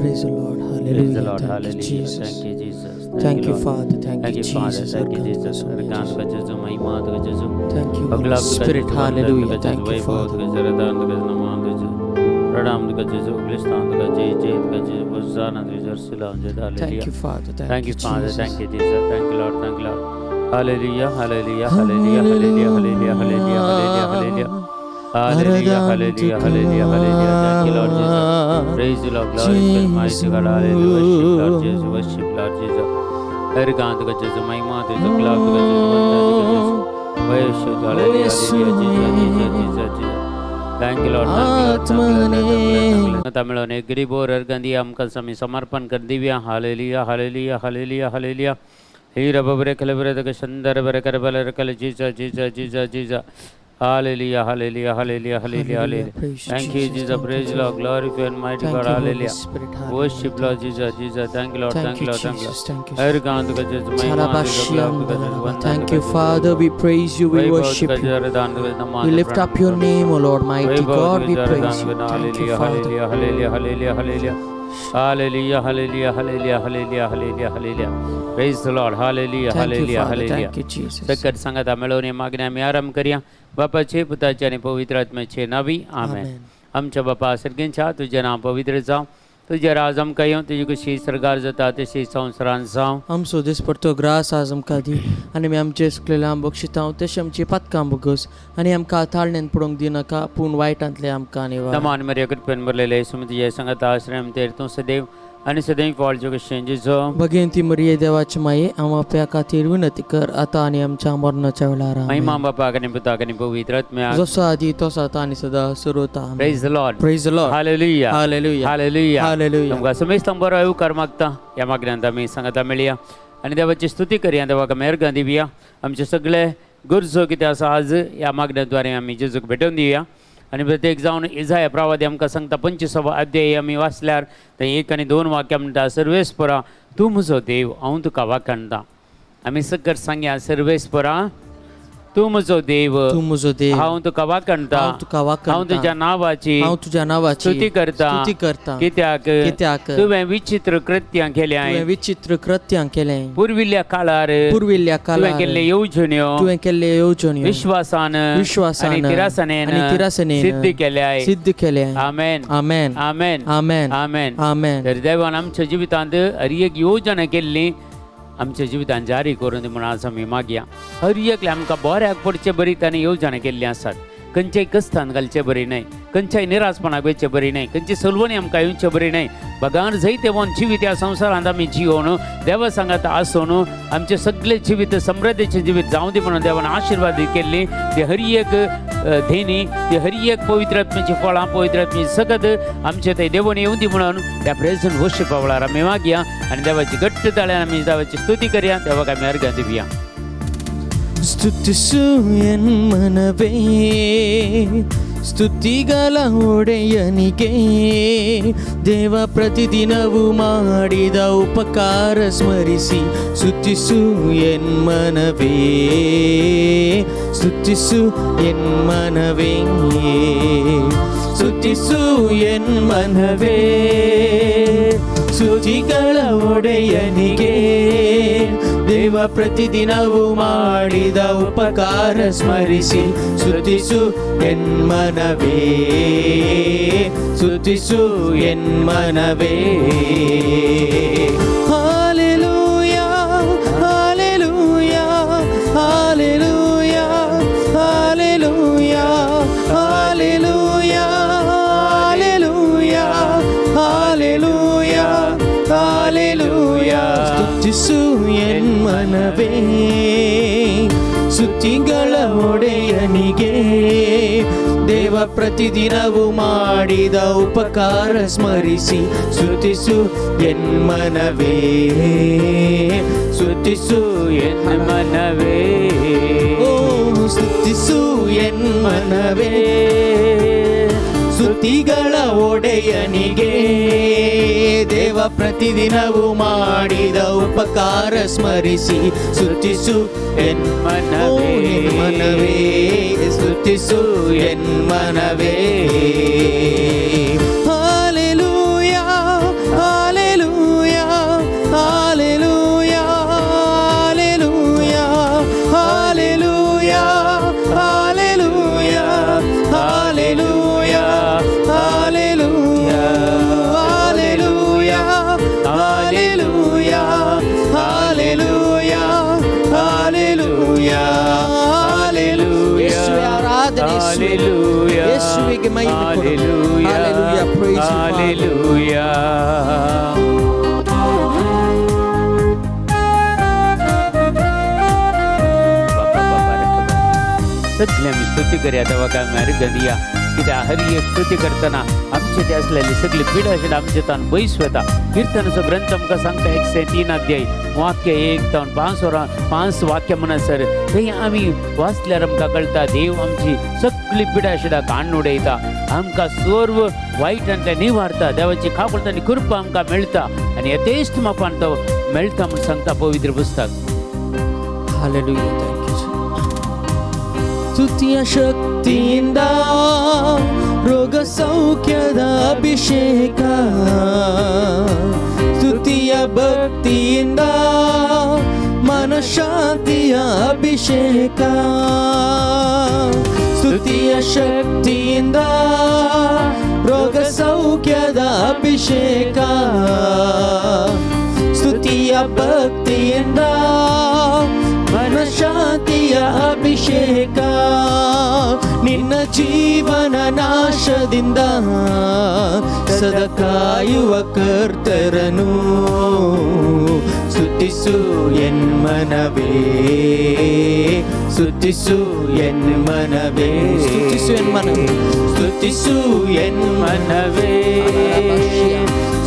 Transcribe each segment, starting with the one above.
Praise the Lord. Praise the Hallelujah. Lord. Thank you, Hallelujah. Jesus. Thank you, Jesus. Thank you, Lord. Father. Thank Thank you, you, Father. Jesus. Thank you, Jesus. हरकांत का जेजू महिमा तुका जेजू Thank you, Holy अगलाब तुका Spirit. जेजू वंदन Hallelujah. तुका जेजू Thank you, Vaibhav Father. तुका जेजू रदान तुका जेजू नमान तुका जेजू प्रणाम तुका जेजू उगलिस्तान तुका जय जय तुका जेजू होसाना तुका जर्सिला जेजू Thank hallelujah. you, Father. Thank Thank you, you, Father. Jesus. Thank you, Jesus. Thank you, Lord. Thank you, Lord. Hallelujah. Hallelujah. Hallelujah. Hallelujah. Hallelujah. Hallelujah. Hallelujah. Hallelujah. Hallelujah. Hallelujah. Hallelujah. Thank you, Lord Jesus. Praise the Lord. Glory to the mighty God. Hallelujah. Worship, Lord Jesus. Worship, Lord Jesus. हरकांत का जेजू महिमा तुझे गुलाब तुका जेजू वंदन तुका जेजू वैश्य Hallelujah. Hallelujah. Jesus. Jesus. Jesus. Jesus. Thank you, Lord. Thank you, Lord. Thank you, Lord. Thank you, Lord. तमिळोने गरीबोर अर्गंदी आमकां आमी समर्पण कर Divya hallelujah hallelujah hallelujah hallelujah ही रबरे खलबरे तक संदर बरे कर बल रकल जीजा जीजा जीजा जीजा hallelujah hallelujah hallelujah hallelujah Hallelujah. Hallelujah. Praise you, Thank you, Jesus. Jesus. Thank you, Praise Lord. Jesus. Glory to and mighty Thank God. you, Holy Hallelujah. Spirit. Hallelujah. Worship Lord Jesus. Jesus. Thank you, Lord. Thank Thank you, you, Lord. Thank you. Jesus. Thank you. हरकांत का जेजू महिमा तुझे गुलाब तुका जेजू वंदन Thank तुका you, जेजू Father. We praise you. We Vaibhav worship तुका you. जेजू रदान तुका नमान We तुका lift up your name, O Lord, mighty Vaibhav God. We तुका praise रदान you. तुका Thank you, hallelujah Father. Hallelujah hallelujah hallelujah hallelujah hallelujah hallelujah hallelujah hallelujah hallelujah. Praise the Lord. Hallelujah Thank you, hallelujah Father. Hallelujah. Thank you, Jesus. सकट सांगात मेळोवन मागण्या आमी आराम करया. बापाचे पुताचे आनी पवित्र आत्म्याचे नावी आमेन. Amen. आमच्या बापा सर्गेंच्या तुजें नांव पवित्र जावं, तुजें राज आमकां येवं, तुजी कशी सरकार जाता तशी संवसारान जावं. आमचो दिसपडतो ग्रास आज आमकां दी आनी आमी आमचे चुकलेले आम बक्षितांव तशें आमची पातकां बोगस आनी आमकां ताळण्यान पडोवंक दिनाका पूण वायटांतले आमकां निवार. दमान मरिया कृपेन भरलेले सुमती सांगात आश्रय तेर तूं सदैव आनी सदैव फॉल कशें जेजो. भगिनी मरिये देवाची माये आमच्या खातीर विनंती कर आता आनी आमच्या मरणाच्या वेळार. आमेन. महिमा बापाक आनी पुताक आनी पवित्र आत्म्याक. जसो आदी तसो आतां आनी सदां सर्वता. Praise the Lord. Praise the Lord. Hallelujah. Hallelujah. Hallelujah. Hallelujah. तुमकां समेस्तांक बरो येवकार मागता. ह्या मागण्यांत आमी सांगाता मेळया आनी देवाची स्तुती करया, देवाक मेहरगां दिवया. आमचे सगळे गरजो कितें आसा आज ह्या मागण्या द्वारे आमी जेजूक भेटोवन दिवया. आनी प्रत्येक जावन इजाया प्रवादी आमकां सांगता 25वो अध्याय आमी वाचल्यार थंय 1 आनी 2 वाक्य म्हणटा, सर्वेस्परा तूं म्हजो देव हांव तुका वाखाणता. आमी सकट सांगया, सर्वेस्परा तूं म्हजो देव तूं म्हजो देव हांव तुका वाखाणता, हांव तुका वाखाणता, हांव तुज्या नांवाची हांव तुज्या नांवाची स्तुती करता, स्तुती करता, कित्याक कित्याक तुवें विचित्र कृत्यां केल्याय, तुवें विचित्र कृत्यां केलें, पुर्विल्ल्या काळार पुर्विल्ल्या तुवें काळार केल्ले येवजण्यो तुवें केल्ले येवजण्यो विश्वासान विश्वासान आनी तिरासनेन आनी तिरासनेन सिद्ध केल्याय. सिद्ध केलें. आमेन. आमेन. आमेन. आमेन. आमेन. आमेन. तर देवान आमच्या जिवितांत हर एक योजना केल्ली आमच्या जिवितांत जारी करून दी म्हणून आज आमी मागया. हर एकले आमकां बऱ्याक पडचे बरी ताणें योजना केल्ली आसात. खंयच्याय कस्तान घालचे बरी न्हय, खंयच्याय निराशपणाक वयचे बरी न्हय, खंयची सलवणी आमकां येवचे बरी न्हय. बगार जैते वन जिवीत ह्या संवसारांत आमी जियोन देवा सांगात आसून आमचे सगळे जिवीत समृद्धीचे जिवीत जावं दी म्हणून देवान आशिर्वाद केल्ली ते हर एक धेनी ते हर एक पवित्र आत्म्याची फळां पवित्र आत्म्याची सगत आमचे ते देवान येवं दी म्हणून त्या प्रेझंट वर्शिपा वेळार आमी मागया आनी देवाची घट्ट ताळ्यान आमी देवाची स्तुती करया. देवाक आमी अर्घां दिवया. ಸ್ತುತಿಸು ಎನ್ಮನವೇ ಸ್ತುತಿಗಳ ಒಡೆಯನಿಗೆ, ದೇವ ಪ್ರತಿದಿನವೂ ಮಾಡಿದ ಉಪಕಾರ ಸ್ಮರಿಸಿ ಸ್ತುತಿಸು ಎನ್ಮನವೇ, ಸ್ತುತಿಸು ಎನ್ಮನವೇ, ಸ್ತುತಿಸು ಎನ್ಮನವೇ ಸ್ತುತಿಗಳ ಒಡೆಯನಿಗೆ, ದೇವ ಪ್ರತಿದಿನವೂ ಮಾಡಿದ ಉಪಕಾರ ಸ್ಮರಿಸಿ ಸ್ತುತಿಸು ಎನ್ಮನವೇ, ಸ್ತುತಿಸು ಎನ್ಮನವೇ. Hallelujah, hallelujah, hallelujah, hallelujah, hallelujah, hallelujah, hallelujah, hallelujah. ಸ್ತುತಿಸು ಎನ್ಮನವೇ ಸ್ತುತಿಗಳ ಒಡೆಯನಿಗೆ, ದೇವ ಪ್ರತಿದಿನವೂ ಮಾಡಿದ ಉಪಕಾರ ಸ್ಮರಿಸಿ ಸ್ತುತಿಸು ಎನ್ಮನವೇ, ಸ್ತುತಿಸು ಎನ್ಮನವೇ, ಓ ಸ್ತುತಿಸು ಎನ್ಮನವೇ ಸ್ತುತಿಗಳ ಒಡೆಯನಿಗೆ, ದೇವ ಪ್ರತಿದಿನವೂ ಮಾಡಿದ ಉಪಕಾರ ಸ್ಮರಿಸಿ ಸ್ತುತಿಸು ಎನ್ಮನವೇ, ಮನವೇ, ಸ್ತುತಿಸು ಎನ್ಮನವೇ. Hallelujah. ಆರಾಧನೆ ಯೇಸುವೆ. Hallelujah. ಯೇಸುವಿಗೆ ಮಹಿಮೆ ಕೊಡು. Hallelujah. Hallelujah. Praise you, Father. Hallelujah. सगळे आमी स्तुती करया देवाक आमी अर्घ दिया. कित्याक हर एक स्तुती करतना आमचे ते असलेली सगळी पिडा आशिल्ली आमचे तान पयस वता. किर्तनाचो ग्रंथ आमकां सांगता 103 अध्याय वाक्य 1 तावन 5 वरां 5 वाक्य म्हणसर थंय आमी वाचल्यार आमकां कळटा देव आमची सगळी पिडा आशिल्ल्या काडून उडयता, आमकां सर्व वायटांतल्यान निवारता. देवाची काकुळट आनी कृपा आमकां मेळटा आनी यथेश्ट मापान तो मेळटा म्हूण सांगता पवित्र पुस्तक. Hallelujah. Thank you, Jesus. ಸ್ತುತಿಯ ಶಕ್ತಿಯಿಂದ ರೋಗ ಸೌಖ್ಯದ ಅಭಿಷೇಕ, ಸ್ತುತಿಯ ಭಕ್ತಿಯಿಂದ ಮನಃಶಾಂತಿಯ ಅಭಿಷೇಕ, ಸ್ತುತಿಯ ಶಕ್ತಿಯಿಂದ ರೋಗ ಸೌಖ್ಯದ ಅಭಿಷೇಕ, ಸ್ತುತಿಯ ಭಕ್ತಿಯಿಂದ ಮನಃಶಾಂತಿಯ ಅಭಿಷೇಕ, ನಿನ್ನ ಜೀವನ ನಾಶದಿಂದ ಸದಾ ಕಾಯುವ ಕರ್ತರನು ಸ್ತುತಿಸು ಎನ್ಮನವೇ, ಸ್ತುತಿಸು ಎನ್ಮನವೇ, ಸ್ತುತಿಸು ಎನ್ಮನವೇ, ಸ್ತುತಿಸು ಎನ್ಮನವೇ,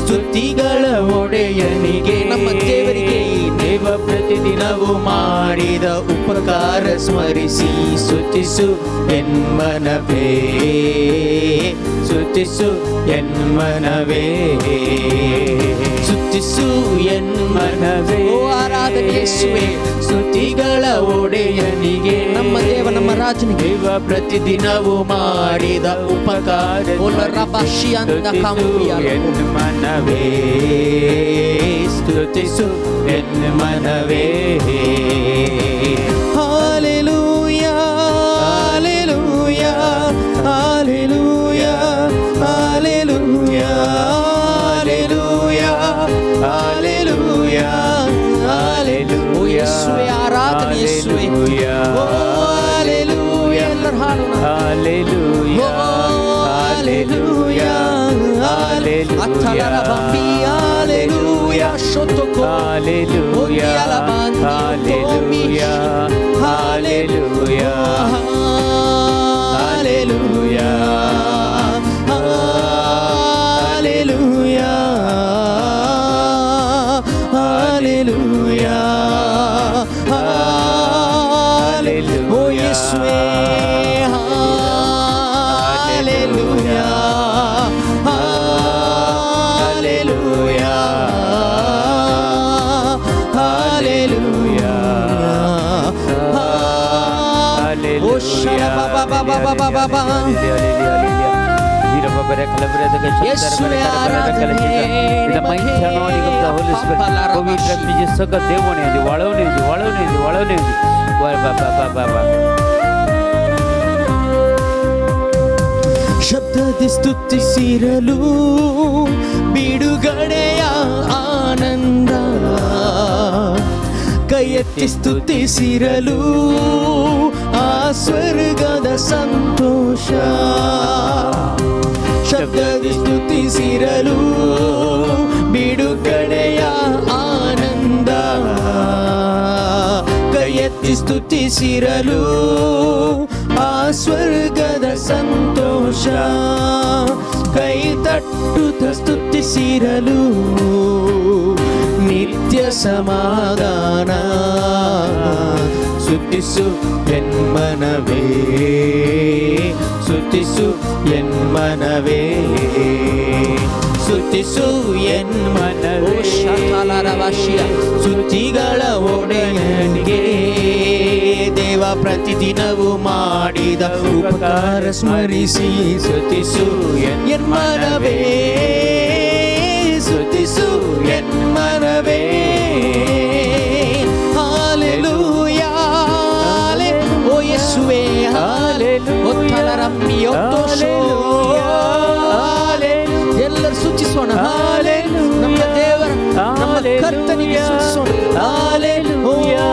ಸ್ತುತಿಗಳ ಒಡೆಯನಿಗೆ ನಮ್ಮ ದೇವರಿಗೆ ದೇವ ಪ್ರತಿದಿನವೂ ಮಾಡಿದ ಉಪಕಾರ ಸ್ಮರಿಸಿ ಸ್ತುತಿಸು ಎನ್ಮನವೇ, ಸ್ತುತಿಸು ಎನ್ಮನವೇ, ಸ್ತುತಿಸು ಎನ್ಮನವೇ. ಓ ಆರಾಧನೆ ಯೇಸುವೆ, ಸ್ತುತಿಗಳ ಒಡೆಯನಿಗೆ ನಮ್ಮ ದೇವ ನಮ್ಮ ರಾಜನಿಗೆ ದೇವ ಪ್ರತಿದಿನವೂ ಮಾಡಿದ ಉಪಕಾರ ಮನವೇ, ಸ್ತುತಿಸು ಎನ್ಮನವೇ. Hallelujah, hallelujah, hallelujah, hallelujah, hallelujah, hallelujah, hallelujah. ಓ ಯೇಸುವೆ ಆರಾಧನೆ ಯೇಸುವೆ. ಓ ಹಾಲೆಲೂಯಾ, ಎಲ್ಲರೂ ಹಾಡೋಣ. Hallelujah, hallelujah, hallelujah, hallelujah, ಶೋತೋಕೋ. Hallelujah, hallelujah, hallelujah, hallelujah, hallelujah, hallelujah, ಓ ಯೇಸುವೇ, ಹಾಲೆಲೂಯಾ, ಹಾಲೆಲೂಯಾ, ಹಾಲೆಲೂಯಾ. ಓ ಶರ ಬಾ ಬಾ ಬಾ ಬಾ ಬಾ ಬಾ ಬಾ. ಯೇಸುವೇ ಆರಾಧನೆ. ಪವಿತ್ರ ಸಗळ देवण येते, वाळवणे येते, वाळवणे येते, वाळवणे येते. वा बा बा बा बा बा. ಶಬ್ದದಿ ಸ್ತುತಿಸಿರಲು ಬಿಡುಗಡೆಯ ಆನಂದ, ಕೈ ಎತ್ತಿ ಸ್ತುತಿಸಿರಲು ಆ ಸ್ವರ್ಗದ ಸಂತೋಷ. ಶಬ್ದದಿ ಸ್ತುತಿಸಿರಲು ಬಿಡುಗಡೆಯ ಆನಂದ, ಕೈ ಎತ್ತಿ ಸ್ತುತಿಸಿರಲು ಆ ಸ್ವರ್ಗದ ಸಂತೋಷ. ಕೈ ತಟ್ಟುತ್ತ ಸ್ತುತಿಸಿರಲು ನಿತ್ಯ ಸಮಾಧಾನ. ಸ್ತುತಿಸು ಎನ್ಮನವೇ, ಸ್ತುತಿಸು ಎನ್ಮನವೇ, ಸ್ತುತಿಸು ಎನ್ಮನವೇ. ಸ್ತುತಿಗಳ ಒಡೆಯನಿಗೆ ದೇವ ಪ್ರತಿದಿನವೂ ಮಾಡಿದ ಉಪಕಾರ ಸ್ಮರಿಸಿ ಸ್ತುತಿಸು ಎನ್ಮನವೇ, ಸ್ತುತಿಸು ಎನ್ಮನವೇ. ಹಾಲೆಲೂಯಾ, ಓ ಯೇಸುವೆ, ಹಾಲೆಲೂಯಾ. ಎಲ್ಲರೂ ಸ್ತುತಿಸೋಣ. ನಮ್ಮ ದೇವರ ನಮ್ಮ ಕರ್ತನಿಗೆ ಸ್ತುತಿಸೋಣ. Hallelujah,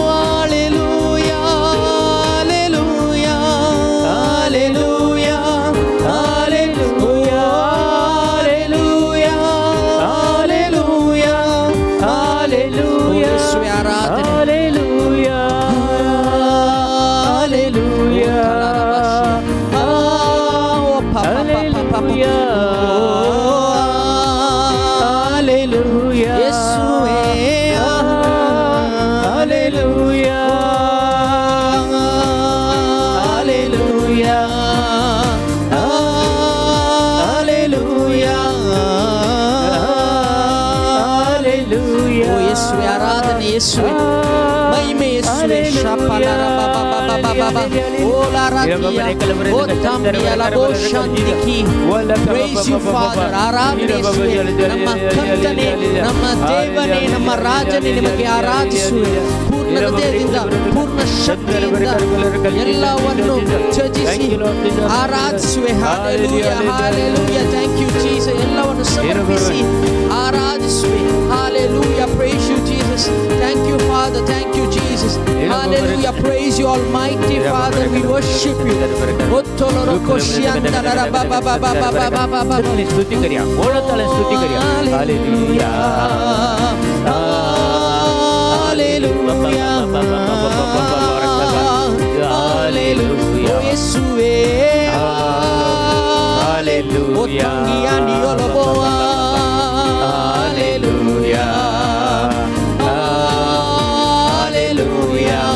hallelujah, hallelujah, Hallelujah. Hallelujah. Hallelujah. ಓ ಯೇಸುವೆ, ಆರಾಧನೆ ಯೇಸುವೆ, ಮಹಿಮೆ ಯೇಸುವೆ. ಶಾಪಲರ ಬಾ ಬಾ ಬಾ ಬಾ ಬಾ ಬಾ. ಓ ಲಾರಾತಿಯ, ಓ ತಂಬಿಯ ಲಬೋ ಶಾಂತಿಕಿ. Praise you, Father. ಆರಾಧನೆ ಯೇಸುವೆ. ನಮ್ಮ ಕರ್ತನೆ, ನಮ್ಮ ದೇವನೇ, ನಮ್ಮ ರಾಜನೇ, ನಿಮಗೆ ಆರಾಧಿಸುವೆ. ಪೂರ್ಣ ಹೃದಯದಿಂದ, ಪೂರ್ಣ ಶಕ್ತಿಯಿಂದ ಎಲ್ಲವನ್ನು ತ್ಯಜಿಸಿ ಆರಾಧಿಸುವೆ. Hallelujah, hallelujah. Thank you Jesus. ಎಲ್ಲವನ್ನು ಸಮರ್ಪಿಸಿ ಆರಾಧಿಸುವೆ. Hallelujah. Praise you Jesus. Thank you Father. Thank you Jesus. Hallelujah. Praise you almighty Father. We worship you. ಒತ್ತೊಲೊರೊಕೊಶಿಯಂದಲರ ಬ ಬ ಬ ಬ ಬ ಬ ಬ ಬ. स्तुती करूया, मोळताळे स्तुती करूया. Hallelujah. Hallelujah. Hallelujah. ಓ ಯೇಸುವೇ. Hallelujah. ಓ ತಂಗಿಯ ನಿಯೊಲೊಬೊವ. Hallelujah. Hallelujah.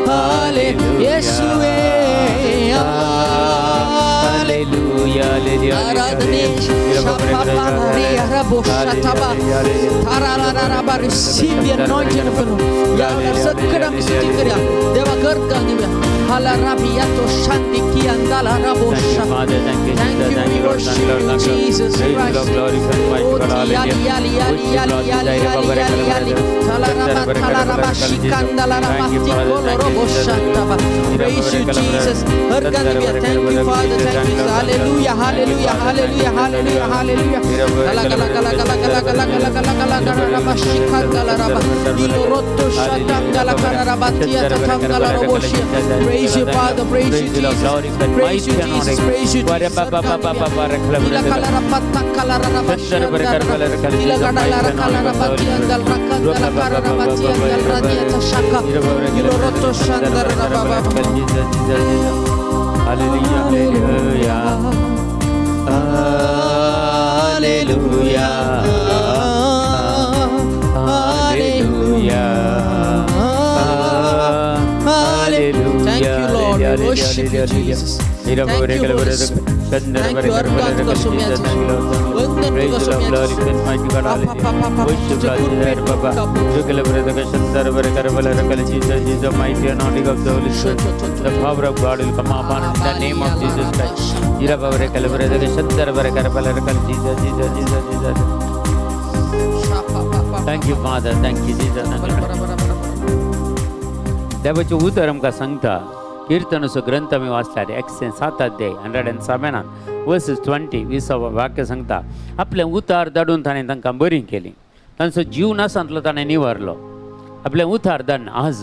Hallelujah. ಯೇಸುವೇ. Hallelujah. ಆರಾಧನೆ. Receive the anointing of the Lord. ಯಾವನ ಸಕ್ಕಡಂ ಸ್ತುತಿ ಕರಿಯ. ದೇವ ಕರ್ಕ ದಿವ್ಯ. ಹಲ ರಬಿಯತೋ ಶಾಂತಿ ಕಿಯಂದಲ ರಬೋ Thank you, Shah. Father. Thank you, Thank Jesus. you, Thank we you, Lord. Thank worship you, Lord. you, Thank you. Jesus Praise the Lord, Christ. glory and might Oh, God. yali, Hallelujah. yali, yali, Worship yali, Lord, yali, desire, yali, Baba, yali, yali. Talaraba, talaraba, shikandalaraba, Thank you, Father. Thank you, tikolorobo, Jesus. shataba. Praise you, Jesus. Hargadivya. Thank you, Father. Thank you. Hallelujah, hallelujah, hallelujah, hallelujah, hallelujah. Gala, gala, gala, gala, gala, gala, gala, gala, gala, galaraba, shikandalaraba. Ilorotto, shatangala, kararaba, tiatatangala, roboshia. Praise you, Father. Praise you, Jesus. Praise you, Jesus. Praise you, Jesus. Hallelujah. Hallelujah. Hallelujah. Hallelujah. Thank you, Lord. We worship you, Jesus. Thank you, Holy Spirit. Thank you, Arkantuka Sumya. Vandantuka Sumya. The power of God will come upon in the name of Jesus Christ. Jesus, Jesus, Jesus. Thank you, Father. Thank you, Jesus. Thank you. देवाचें उतर आमकां सांगता, किर्तनाचो ग्रंथ आमी वाचतात, 107 अध्याय, 107 versus 20, विसावो वाक्य सांगता, आपलें उतार धाडून ताणें तांकां बरी केली, तांचो जीव नासांतलो ताणें निवारलो. आपलें उतार धाडून आज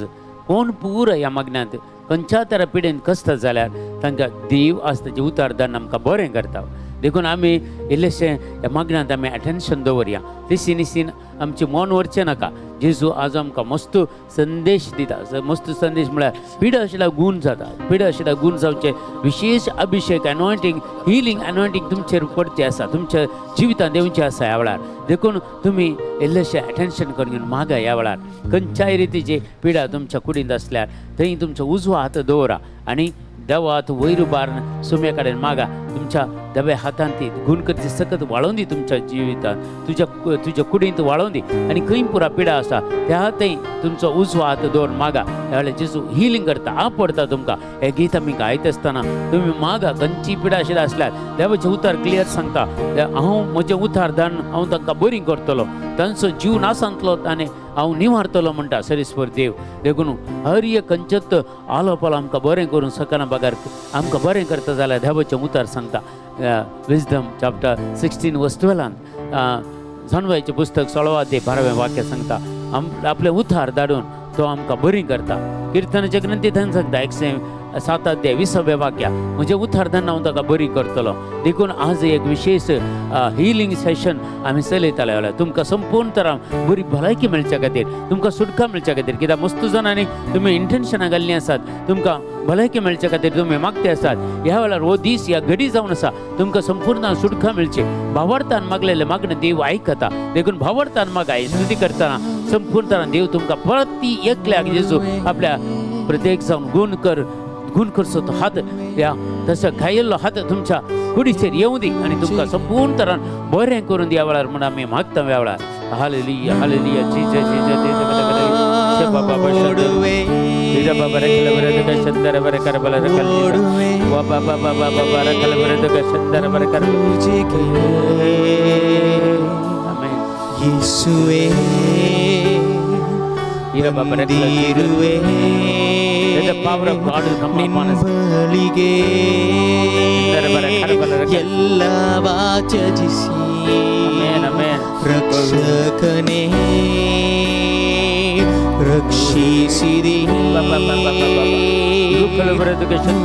कोण पुरो ह्या मागण्यांत खंयच्या तरा पिडेन कश्ट जाल्यार तांकां देव आज ताचें उतार धाडून आमकां बरें करता. देखून आमी इल्लेशें ह्या मागण्यांत आमी अटेन्शन दवरया, तेशी निशीन आमचें मन व्हरचें नाका. जेजू आज आमकां मस्त संदेश दिता. मस्त संदेश म्हळ्यार पिडा आशिल्ल्या गूण जाता, पिडा आशिल्ल्या गूण जावचे विशेष अभिशेक, अनॉयंटींग, हिलींग अनॉयंटींग तुमचेर पडचें आसा, तुमच्या जिवितांत येवचें आसा ह्या वेळार. देखून तुमी इल्लेशें अटेन्शन करून घेवन मागा ह्या वेळार. खंयच्याय रितीची पिडा तुमच्या कुडींत आसल्यार थंय तुमचो उजवो हात दवरा आनी देवात वयर उबारून सुम्या कडेन मागा, तुमच्या दब्या हातान ती गुण करची सकत वाळोवन दी, तुमच्या जिवितांत तुज्या तुज्या कुडींत वाळोवन दी. आनी खंय पुरा पिडा आसा त्या थंय तुमचो उजवो हात दवरून मागा. ह्या वेळार जेजू हिलींग करता, आपडता तुमकां. हें गीत आमी गायत आसतना तुमी मागा, खंयची पिडा आशिल्ली आसल्यार देवाचें उतर क्लियर सांगता, हांव म्हजें उतार धाडून हांव तांकां बरी करतलो, तांचो जीव नासांतलो आनी हांव निवारतलो म्हणटा सरेस्वर देव. देखून हर एक खंयचेच आलोपालो आमकां बरें करूंक शकना बगर आमकां बरें करता जाल्यार देवाचें उतर सांगता, विजडम चॅप्टर 16 वर्स 12, जाणवायचें पुस्तक 16 ते 12वें वाक्य सांगता, आपलें उतार धाडून तो आमकां बरी करता. किर्तनाच्या ग्रंथी थंय सांगता, 107 अध्याय 20वें वाक्य, म्हजें उतार धाडून हांव ताका बरी करतलो. देखून आज एक विशेष हिलींग सेशन आमी चलयताले जाल्यार तुमकां संपूर्ण तरान बरी भलायकी मेळच्या खातीर, तुमकां सुटका मेळच्या खातीर, कित्याक मस्त जाणांनी तुमी इंटेन्शनां घाल्लीं आसात, तुमकां भलायकी मेळच्या खातीर तुमी मागते आसात. ह्या वेळार हो दीस ह्या घडी जावन आसा तुमकां संपूर्ण सुटका मेळची. भावार्थान मागलेलें मागणें देव आयकता, देखून भावार्थान मागा. स्तुती करतना संपूर्ण तरान देव तुमकां प्रती एकल्याक जेजू आपल्या प्रत्येक जावन गुण कर, गुण करचो तो हात ह्या तसो घायल्लो हात तुमच्या कुडीचेर येवं दी आनी तुमकां संपूर्ण तरान बरें करून दी ह्या वेळार म्हूण आमी मागता ह्या वेळार. Hallelujah, hallelujah. Jesus, Jesus. ಓಡುವೆ, ಓಡುವೆ ಪೂಜೆಗೆ. ಯೇಸುವೆ, ಬಂದಿರುವೆ Let the power of God come upon us. ನಿನ್ನ ಬಳಿಗೆ, ಎಲ್ಲವ ತ್ಯಜಿಸಿ. Amen, amen. ರಕ್ಷಕನೇ, ರಕ್ಷಿಸಿದಿ.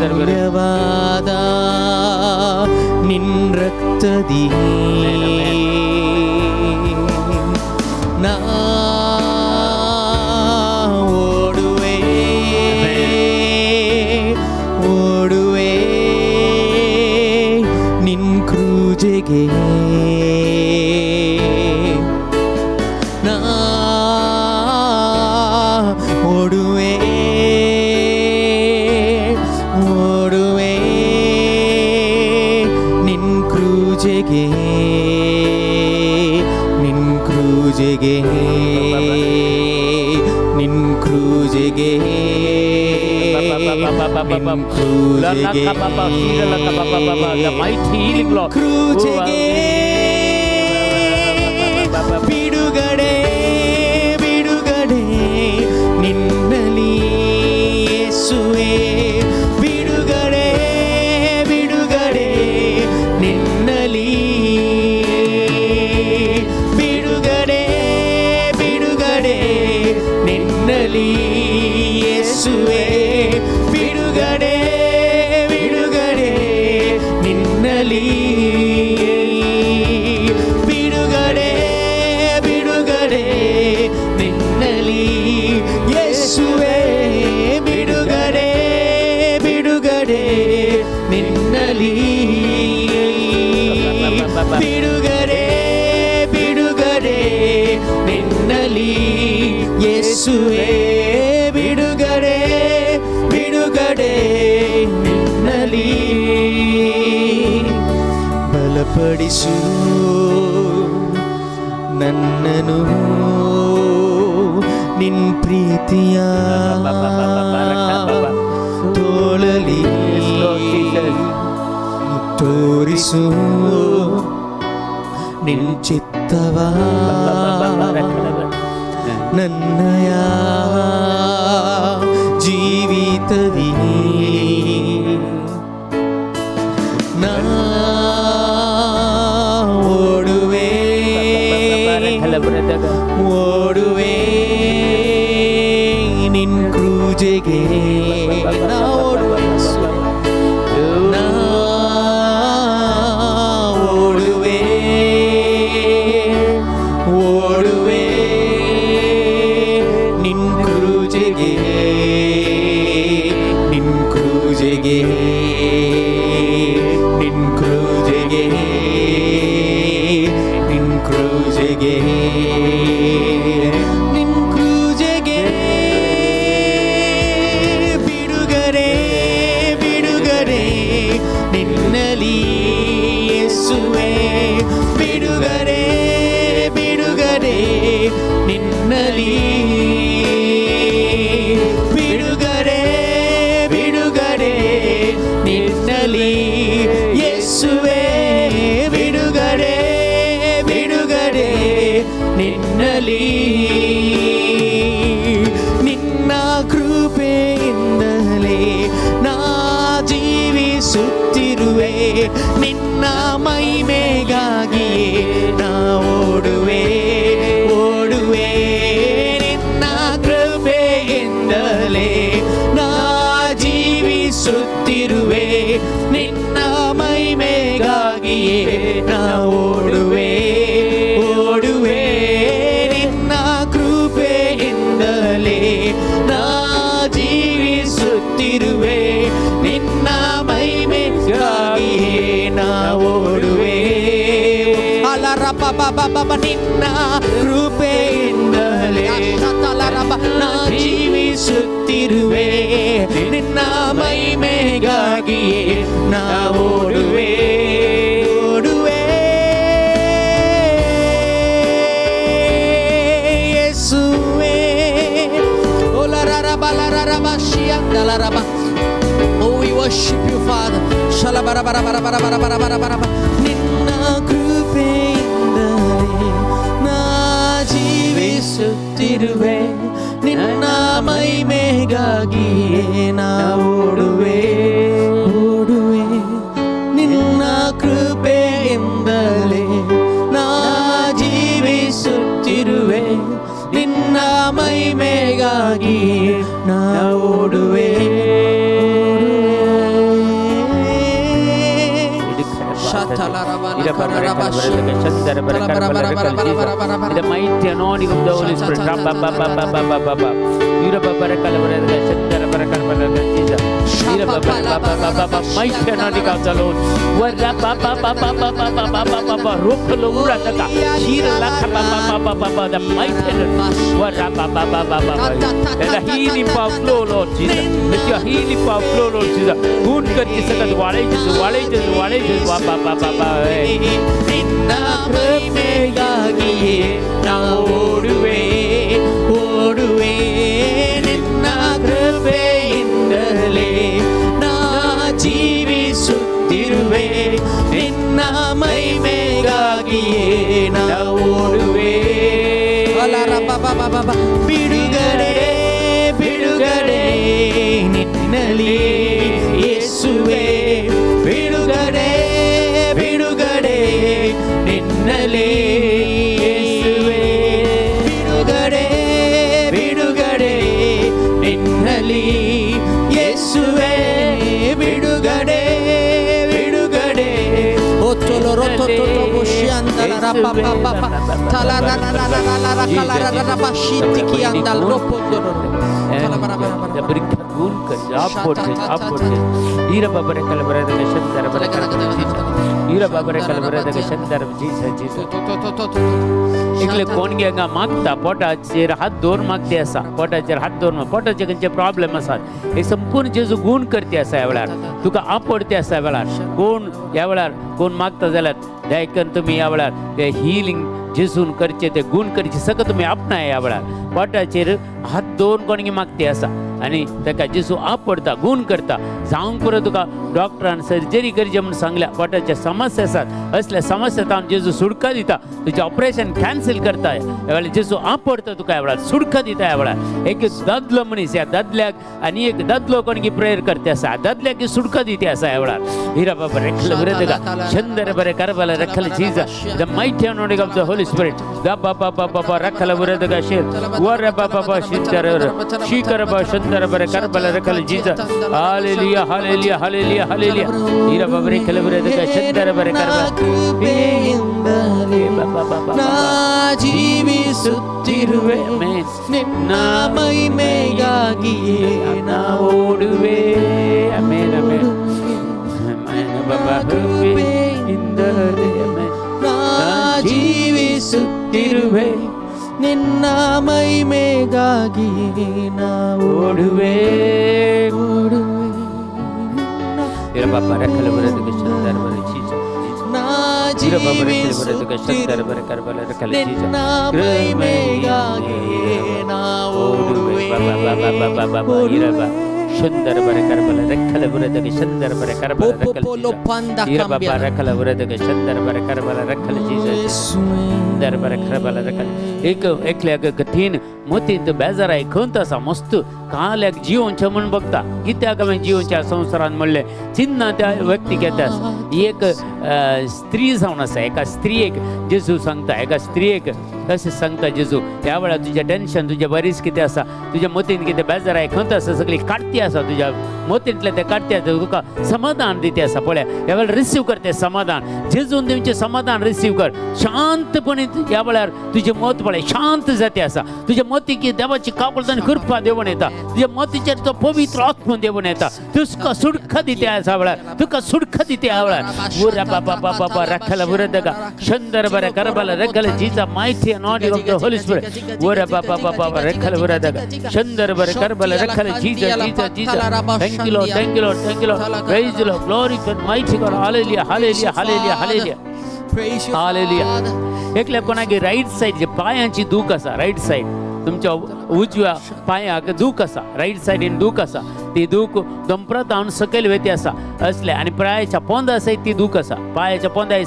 ಅಮೂಲ್ಯವಾದ ನಿನ್ ರಕ್ತದಿ ನಾ ಓಡುವೆ, ಓಡುವೆ ನಿನ್ ಕ್ರೂಜೆಗೆ. ನಾ ಓಡುವೆ, ಓಡುವೆ ನಿನ್ ಕ್ರೂಜೆಗೆ, ನಿನ್ ಕ್ರೂಜೆಗೆ, ನಿನ್ ಕ್ರೂಜೆಗೆ, ನಿನ್ ಕ್ರೂಜೆಗೆ. The mighty healing, Lord. ಕ್ರೂಜೆಗೆ ಬಿಡುಗಡೆ, ಬಿಡುಗಡೆ ನಿನ್ನಲ್ಲಿ ಯೇಸುವೆ. ಬಿಡುಗಡೆ, ಬಿಡುಗಡೆ ನಿನ್ನಲ್ಲಿ. ಬಿಡುಗಡೆ, ಬಿಡುಗಡೆ ನಿನ್ನಲ್ಲಿ ಯೇಸುವೆ. ಬಿಡುಗಡೆ, ಬಿಡುಗಡೆ ನಿನ್ನಲ್ಲಿ. ಬಿಡುಗಡೆ, ಬಿಡುಗಡೆ ನಿನ್ನಲ್ಲಿ ಯೇಸುವೆ. ಬಿಡುಗಡೆ, ಬಿಡುಗಡೆ ನಿನ್ನಲ್ಲಿ. ಬಿಡುಗಡೆ, ಬಿಡುಗಡೆ ನಿನ್ನಲ್ಲಿ ಯೇಸುವೆ. ಬಿಡುಗಡೆ, ಬಿಡುಗಡೆ ನಿನ್ನಲ್ಲಿ. ಬಲಪಡಿಸು ನನ್ನನು ನಿನ್ ಪ್ರೀತಿಯ ತೋಳಲಿ. Yes, Lord Jesus. ತೋರಿಸು ನಿನ್ ಚಿತ್ತವ ನನ್ನಯ ಜೀವಿತದಿ. ನಾ ಓಡುವೆ, ಓಡುವೆ ನಿನ್ ಕ್ರೂಜೆಗೆ. ನಾ ಓಡುವೆ, ನಾ ಓಡುವೆ, ಓಡುವೆ ನಿನ್ ಕ್ರೂಜೆಗೆ, ನಿನ್ ಕ್ರೂಜೆಗೆ, ನಿನ್ ಕ್ರೂಜೆಗೆ, ನಿನ್ ಕ್ರೂಜೆಗೆ, ನಿನ್ ಕ್ರೂಜೆಗೆ. ಬಿಡುಗಡೆ, ಬಿಡುಗಡೆ ನಿನ್ನಲ್ಲಿ ಯೇಸುವೆ. ಬಿಡುಗಡೆ, ಬಿಡುಗಡೆ ನಿನ್ನಲ್ಲಿ. ಬಿಡುಗಡೆ, ಬಿಡುಗಡೆ ನಿನ್ನಲ್ಲಿ ಯೇಸುವೆ. ಬಿಡುಗಡೆ, ಬಿಡುಗಡೆ ನಿನ್ನಲ್ಲಿ. ನಿನ್ನ ಕೃಪೆಯಿಂದಲೇ ನಾ ಜೀವಿಸುತ್ತಿರುವೆ. ನಿನ್ನ ಮಹಿಮೆಗಾಗಿಯೇ ನಾ ಓಡುವೆ, ಓಡುವೆ. ನಿನ್ನ ಕೃಪೆಯಿಂದಲೇ ನಾ ಜೀವಿಸುತ್ತಿರುವೆ. ನಿನ್ನ ಮಹಿಮೆಗಾಗಿಯೇ ನಾ ಓಡುವೆ, ಓಡುವೆ. ನಿನ್ನ ಕೃಪೆಯಿಂದಲೇ ನಾ ಜೀವಿಸುತ್ತಿರುವೆ. ನಿನ್ನ ಮಹಿಮೆಗಾಗಿಯೇ ನಾ ಓಡುವೆ. ಅಲರಬ ನಿನ್ನ ಕೃಪೆಯಿಂದಲೇ ನಾ ಜೀವಿಸುತ್ತಿರುವೆ. ಮಹಿಮೆಗಾಗಿಯೇ ನಾ ಓಡುವೆ, ಓಡುವೆ. ಯೇಸುವೇ. ಓಲರರಬಲರರಬಶಿಯಂದಲರಬ. Oh, we worship you, Father. ಶಲಬರಬರಬರಬರಬರಬರಬರಬ. ನಿನ್ನ ಕೃಪೆಯಿಂದಲೇ ನಾ ಜೀವಿಸುತ್ತಿರುವೆ, ನಿನ್ನ ಮಹಿಮೆಗಾಗಿಯೇ ನಾ ಓಡುವೆ, ಓಡುವೆ. ನಿನ್ನ ಕೃಪೆಯಿಂದಲೇ ನಾ ಜೀವಿಸುತ್ತಿರುವೆ, ನಿನ್ನ ಮಹಿಮೆಗಾಗಿಯೇ ನಾ ಓಡುವೆ, The mighty anointing of the Holy Spirit. Ra-ba-ba-ba-ba-ba-ba-ba. Ira-ba-ba-ra-ka-la-ba-ra-ka, Ira-ba-ba-ra-ba-ba-ba-ba. Mighty anointing of the Lord. Wa-ra-ba-ba-ba-ba-ba-ba-ba-ba. Rukulu-ra-ta-ka. Shira-la-ka-ba-ba-ba-ba-ba. The mighty anointing. Wa-ra-ba-ba-ba-ba-ba. Let the healing power flow, Lord Jesus. Let your healing power flow, Lord Jesus. गुण करके सकत वाळे Jesus, वाळे Jesus, वाळे Jesus. वा बा बा बा बा. ನಿನ್ನ ಮಹಿಮೆಗಾಗಿಯೇ ನಾ ಓಡುವೆ, ಓಡುವೆ. ನಿನ್ನ ಕೃಪೆಯಿಂದಲೇ ನಾ ಜೀವಿಸುತ್ತಿರುವೆ, ನಿನ್ನ ಮಹಿಮೆಗಾಗಿಯೇ ನಾ ಓಡುವೆ. ಅಲರಬಬಬಬ. ಬಿಡುಗಡೆ, ಬಿಡುಗಡೆ ನಿನ್ನಲ್ಲಿ ಯೇಸುವೆ. ಬಿಡುಗಡೆ, ಬಿಡುಗಡೆ ನಿನ್ನಲ್ಲಿ ಯೇಸುವೆ. ಬಿಡುಗಡೆ, ಬಿಡುಗಡೆ ನಿನ್ನಲ್ಲಿ ಯೇಸುವೆ. ಬಿಡುಗಡೆ, ಬಿಡುಗಡೆ. ಒತ್ತೊಲೊ ರೊತ್ತೊ ತೊತ್ತೊ ಬುಷಿಯಂದಲ ರಪ ಪ ಪ ಪ ತಲ ರ ರ ರ ರ ರ ರ ಕಲ ರ ರ ರ ಬ ಶಿತ್ತಿಕಿ ಅಂದಲ್ ರೊಪ್ಪೊಂದೊರೊ ತಲ ಬರ ಬರ ಬರ ಬರ. Ira babare kalabare shandara bare Ira babare kalabare shandara Jesus Jesus. एकले कोण गे हांगा मागता, पोटाचेर हात दवर मागते आसा, पोटाचेर हात दवर, पोटाचे खंयचे प्रॉब्लेम आसात हे संपूर्ण जेजू गुण करते आसा. ह्या वेळार तुका आपडते आसा. ह्या वेळार कोण, ह्या वेळार कोण मागता जाल्यार दयाकरून तुमी ह्या वेळार ते हिलींग जेजून करचे, ते गुण करचे सगळं तुमी आपणाय. ह्या वेळार पोटाचेर हात दवरून कोणगी मागते आसा आनी ताका जेजू आपडता, गुण करता. जावंक पुरो, तुका डॉक्टरान सर्जरी करची म्हणून सांगल्या, पोटाच्या समस्या आसात, असल्या समस्या तावन जेजू सुडका दिता. तुजें ऑपरेशन कॅन्सल करता. ह्या वेळार जेजू आपडता तुका, ह्या वेळार सुडका दिता. ह्या वेळार एक दादलो मनीस, ह्या दादल्याक आनी एक दादलो कोणगी प्रेयर करते आसा, दादल्याक सुडका दिते आसा ह्या वेळार. हिरा बाबा रेखल बरें तुका चंदर बरें Karbala रेखल Jesus. The mighty anointing of the Holy Spirit. The Baba Baba रखल बरें तुका शेर वर बाबा बा शिंदर शीकर बा शंदर बरे करबला रखल Jesus. Hallelujah, hallelujah, hallelujah, hallelujah. Hira बाबा रेखल बरें तुका चंदर बरे करबला. ಕೃಪೆಯಿಂದಲೇ ನಾ ಜೀವಿಸುತ್ತಿರುವೆ, ನಿನ್ನ ಮಹಿಮೆಗಾಗಿಯೇ ನಾ ಓಡುವೆ. ಆಮೇನ್, ಆಮೇನ್. ಬಾಬಾ ಕೃಪೆಯಿಂದಲೇ ನಾ ಜೀವಿಸುತ್ತಿರುವೆ, ನಿನ್ನ ಮಹಿಮೆಗಾಗಿಯೇ ನಾ ಓಡುವೆ. ಓಡುವೆ. Hira ಬಾಬಾ ರಖಲ ಬರೆ ತುಕ ಚಂದರ ಬರೆ ಜೀಸಸ್. ನಾ Hira ಬಾಬಾ ರಖಲ ಬರೆ ತುಕ ಚಂದರ ಬರೆ करಬಲ ರಖಲ ಜೀಸಸ್. ನಿನ್ನ ಮಹಿಮೆಗಾಗಿಯೇ ನಾ ಓಡುವೆ. ಸುಂದರ ಬರೆ ಕರ್ಬಲ ರೆಕ್ಕಲ ಬುರದಗೆ ಸುಂದರ ಬರೆ ಕರ್ಬಲ ರೆಕ್ಕಲ ಪೋಪೋಲೋ ಪಂದ ಹೀರ ಬಾಬಾ ಕಂಬ್ಯನ. ರೆಕ್ಕಲ ಬುರದಗೆ ಸುಂದರ ಬರೆ ಕರ್ಬಲ ರೆಕ್ಕಲ ಜೀಸಸ್. सुंदर बरें खरबला रखल. एक एकल्याक कठीण मतींत बेजाराय खंत आसा, मस्त काल्याक जिवनचें म्हूण बघता, कित्याक हांवें जिवनच्या संवसारान म्हणलें चिन्ना त्या व्यक्तीक येता आसा. एक स्त्री जावन आसा, एका स्त्रियेक जेजू सांगता, एका स्त्रियेक अशें सांगता जेजू, ह्या वेळार तुजें टेन्शन, तुजें बरीच कितें आसा, तुज्या मतीन कितें बेजाराय खंत आसा, सगळी काडटी आसा, तुज्या मतींतलें तें काडटी आसा, तुका समाधान दिते आसा. पळय, ह्या वेळार रिसीव कर तें समाधान. जेजून दिवचें समाधान रिसीव कर शांतपणे. ह्या वेळार तुजें मत पळय शांत जाते आसा. तुज्या मतीक देवाची काकुळट आनी कृपा देवून येता. तुज्या मतीचेर तो पवित्र आत्मा देवून येता. तुका सुडखा दिते आसा वेळार, तुका सुडखा दिते ह्या वेळार. उरा बाबा बाबा बाबा रखल बुरदगा शंदर बरे करबल रखल जीजा. Mighty anointing of the Holy Spirit. उरा बाबा बाबा रखल बुरदगा शंदर बरे करबल रखल जीजा जीजा जीजा. Thank Thank you Lord, thank you Lord, thank you Lord. Praise you Lord, glory to mighty God. Hallelujah, hallelujah, hallelujah, hallelujah. Praise you, hallelujah. Father. एकल्या कोणाक राईट सायड जे पायांची दूख आसा, राईट सायड तुमच्या उजव्या पांयाक दूख आसा, राईट सायडीन दूख आसा, ती दूख दोंपरात सकयल वेती आसा असले, आनी पांयाच्या पोंदा सयत ती दूख आसा, पांयाच्या पोंदा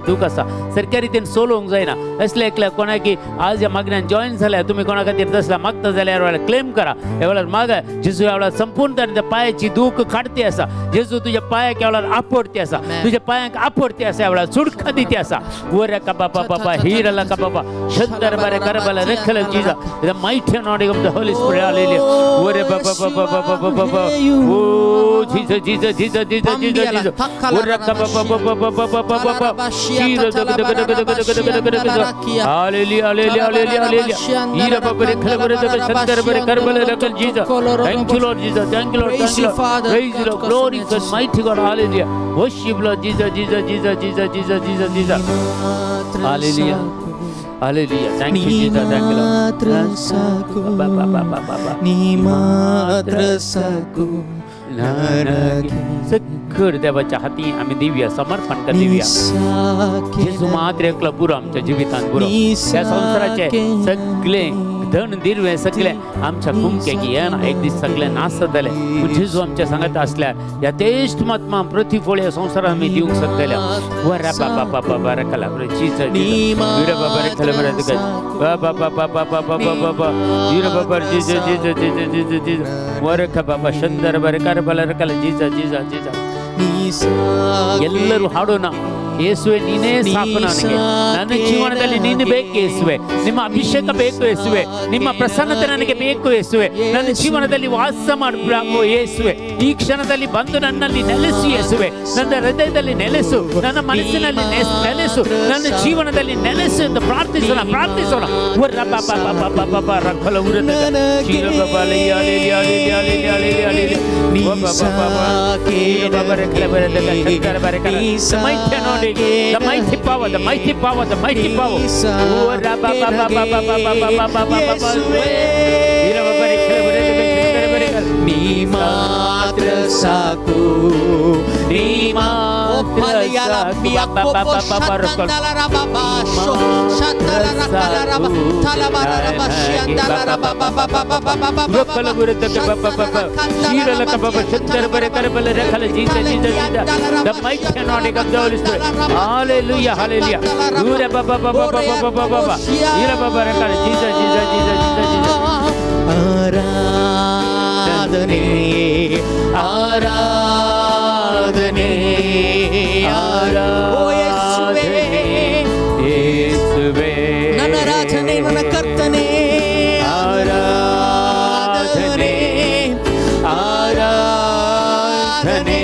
दूख आसा, सारक्या रितीन सोलोवंक जायना असले एकल्या कोणाक आज ह्या मागण्यान जॉईन जाल्यार तुमी कोणा खातीर तसल्या मागता जाल्यार वेळार क्लेम करा. ह्या वेळार मागा जेजू ह्या वेळार संपूर्ण त्या पांयाची दूख काडती आसा. जेजू तुज्या पांयाक ह्या वेळार आपडती आसा, तुज्या पांयांक आपडती आसा, ह्या वेळार सुडका दिती आसा. वर का बाबा बाबा हीरला का बाबा शंकर बारे करबला रखल जीजा the mighty anointing of the Holy Spirit. Hallelujah. वर बाबा बाबा बाबा बाबा ओ Jesus Jesus Jesus Jesus Jesus Jesus वर का बाबा बाबा बाबा बाबा बाबा हीर दग दग दग दग दग दग दग दग. Hallelujah, hallelujah, hallelujah, hallelujah. हीर बाबा रे खल बरे दग शंकर बारे करबला रखल जीजा. Thank you Lord Jesus, thank you Lord, thank you Lord. Praise you Lord, glory to mighty God. Hallelujah. Worship Lord Jesus, Jesus, Jesus, Jesus, Jesus, Jesus, Jesus. Hallelujah. Hallelujah. Thank you Jesus, thank you Lord. ಮಾತ್ರ ಸಾಕು, ನೀ ಮಾತ್ರ ಸಾಕು ನನಗೆ. सगळं देवाच्या हाती आम्ही दिव्या, समर्पण कर दिव्या. जेजू मात्र एकलो पुरो आमच्या जिवितान पुरो. त्या संवसाराचे सगळे धन दिर्वे सगळे आमच्या कुमक्याक येना, एक दीस सगळे नाश जातले. पूण जेजू आमच्या सांगात आसल्यार ह्या तेश्ट महात्मा प्रतिफळ ह्या संवसारात आमी दिवंक शकतले. वरा बाबा बाबा बारा कला जीजा वीरा बाबा रे खला बरा तुका बाबा बाबा बाबा बाबा बाबा वीरा बाबा जीजा जीजा जीजा जीजा जीजा वर का बाबा शंदर बरे कर बला रकल जीजा जीजा जीजा. ಎಲ್ಲರೂ ಹಾಡೋಣ. ಯೇಸುವೆ ನೀನೇ ಸಾಕು ನನಗೆ, ನನ್ನ ಜೀವನದಲ್ಲಿ ನೀನು ಬೇಕು ಯೇಸುವೆ, ನಿಮ್ಮ ಅಭಿಷೇಕ ಬೇಕು ಯೇಸುವೆ, ನಿಮ್ಮ ಪ್ರಸನ್ನತೆ ನನಗೆ ಬೇಕು ಯೇಸುವೆ, ನನ್ನ ಜೀವನದಲ್ಲಿ ವಾಸ ಮಾಡು ಯೇಸುವೆ, ಈ ಕ್ಷಣದಲ್ಲಿ ಬಂದು ನನ್ನಲ್ಲಿ ನೆಲೆಸು ಯೇಸುವೆ, ನನ್ನ ಹೃದಯದಲ್ಲಿ ನೆಲೆಸು, ನನ್ನ ಮನಸ್ಸಿನಲ್ಲಿ ನೆಲೆಸು, ನನ್ನ ಜೀವನದಲ್ಲಿ ನೆಲೆಸು ಎಂದು ಪ್ರಾರ್ಥಿಸೋಣ, ಪ್ರಾರ್ಥಿಸೋಣ. The mighty power, the mighty power, the mighty power. Oh, ra ba ba ba ba ba ba ba ba ba ba ba ba. ನೀ ಮಾತ್ರ ಸಾಕು, ನೀ ಮಾತ್ರ The mighty anointing of the Holy Spirit. Hallelujah, hallelujah. Ura ba ba ba ba ba ba ba ba ba. Ira ba ba rakala. Jesus, Jesus, Jesus, Jesus, Jesus. ಆರಾಧನೆ, ಆರಾಧನೆ, ಆರಾಧನೆ ಯೇಸುವೇ. ನನ್ನ ರಾಜನೇ, ನನ್ನ ಕರ್ತನೇ. ಆರಾಧನೆ, ಆರಾಧನೆ,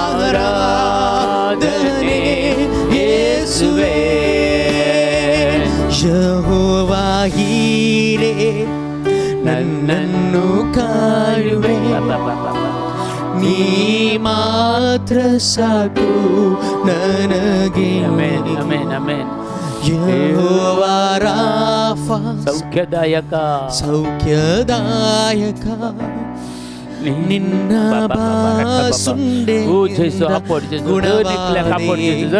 ಆರಾಧನೆ ಯೇಸುವೇ. ಯೆಹೋವ ಹೀರೇ ನನ್ನನ್ನು ಕಾಯುವೆ, ನೀ ಮಾತ್ರ ಸಾಕು ನನಗೆ. Amen, amen, amen. Jehovah Rapha ಸೌಖ್ಯದಾಯಕ, ಸೌಖ್ಯದಾಯಕ, ನಿನ್ನ ಬಾಸುಂಡೆ Oh, Jesus, upward, Jesus. Upward, Jesus.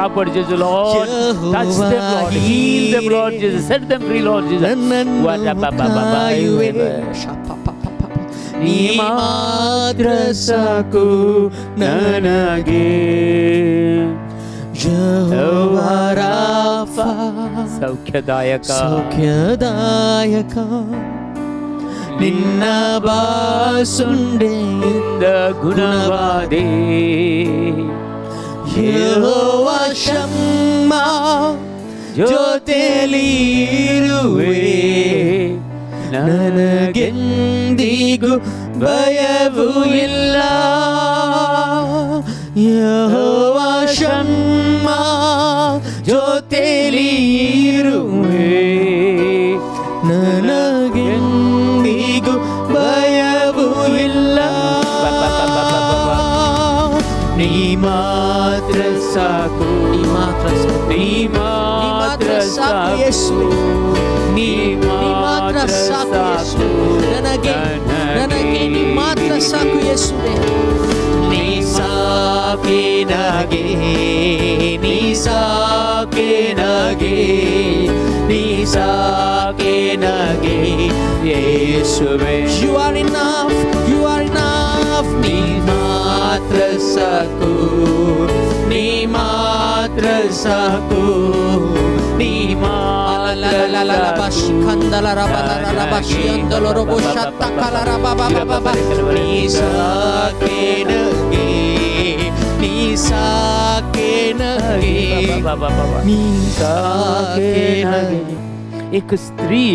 Upward, Jesus, Lord. Touch them, Lord. Heal them, Lord Jesus. Set them free, Lord Jesus. ನನ್ನನ್ನು ಕಾಯುವೆ, ನೀ ಮಾತ್ರ ಸಾಕು ನನಗೆ. ಯೆಹೋವ ರಾಫಾ ಸೌಖ್ಯದಾಯಕ, ಸೌಖ್ಯದಾಯಕ, ನಿನ್ನ ಬಾಸುಂಡೆಯಿಂದ ಗುಣವಾದೆ. ಯೆಹೋವ ಶಮ್ಮ ಜೊತೆಲಿ ಇರುವೆ, ನನಗೆಂದಿಗೂ ಭಯವೂ ಇಲ್ಲ. ಯೆಹೋವ ಶಮ್ಮ ಜೊತೆಲಿ ಇರುವೆ, ನನಗೆಂದಿಗೂ ಭಯವೂ ಇಲ್ಲ. ನೀ ಮಾತ್ರ ಸಾಕು, ನೀ ಮಾತ್ರ ಸಾಕು, ನೀ ಮಾತ್ರ ಸಾಕು ಯೇಸುವೆ, ನೀ ಮಾತ್ರ ಸಾಕು ಯೇಸುವೆ. ನನಗೆ ನನಗೆ ನೀ ಮಾತ್ರ ಮಾತ್ರ ಸಾಕು ಯೇಸುವೆ. ನೀ ಸಾಕೆ ನಗೆ, ನೀ ಸಾಕೆ ನಗೆ, ನೀ ಸಾಕೆ ನಗೆ ಯೇಸುವೆ. You are enough, you are enough. ನೀ ಮಾತ್ರ ಸಾಕು, ನೀ ಮಾತ್ರ ಸಾಕು, ನೀ ಮಾತ್ರ ನೀ ಸಾಕೆ ನಗೆ, ನೀ ಸಾಕೆ ನಗೆ, ನೀ ಸಾಕೆ ನಗೆ. एक स्त्री,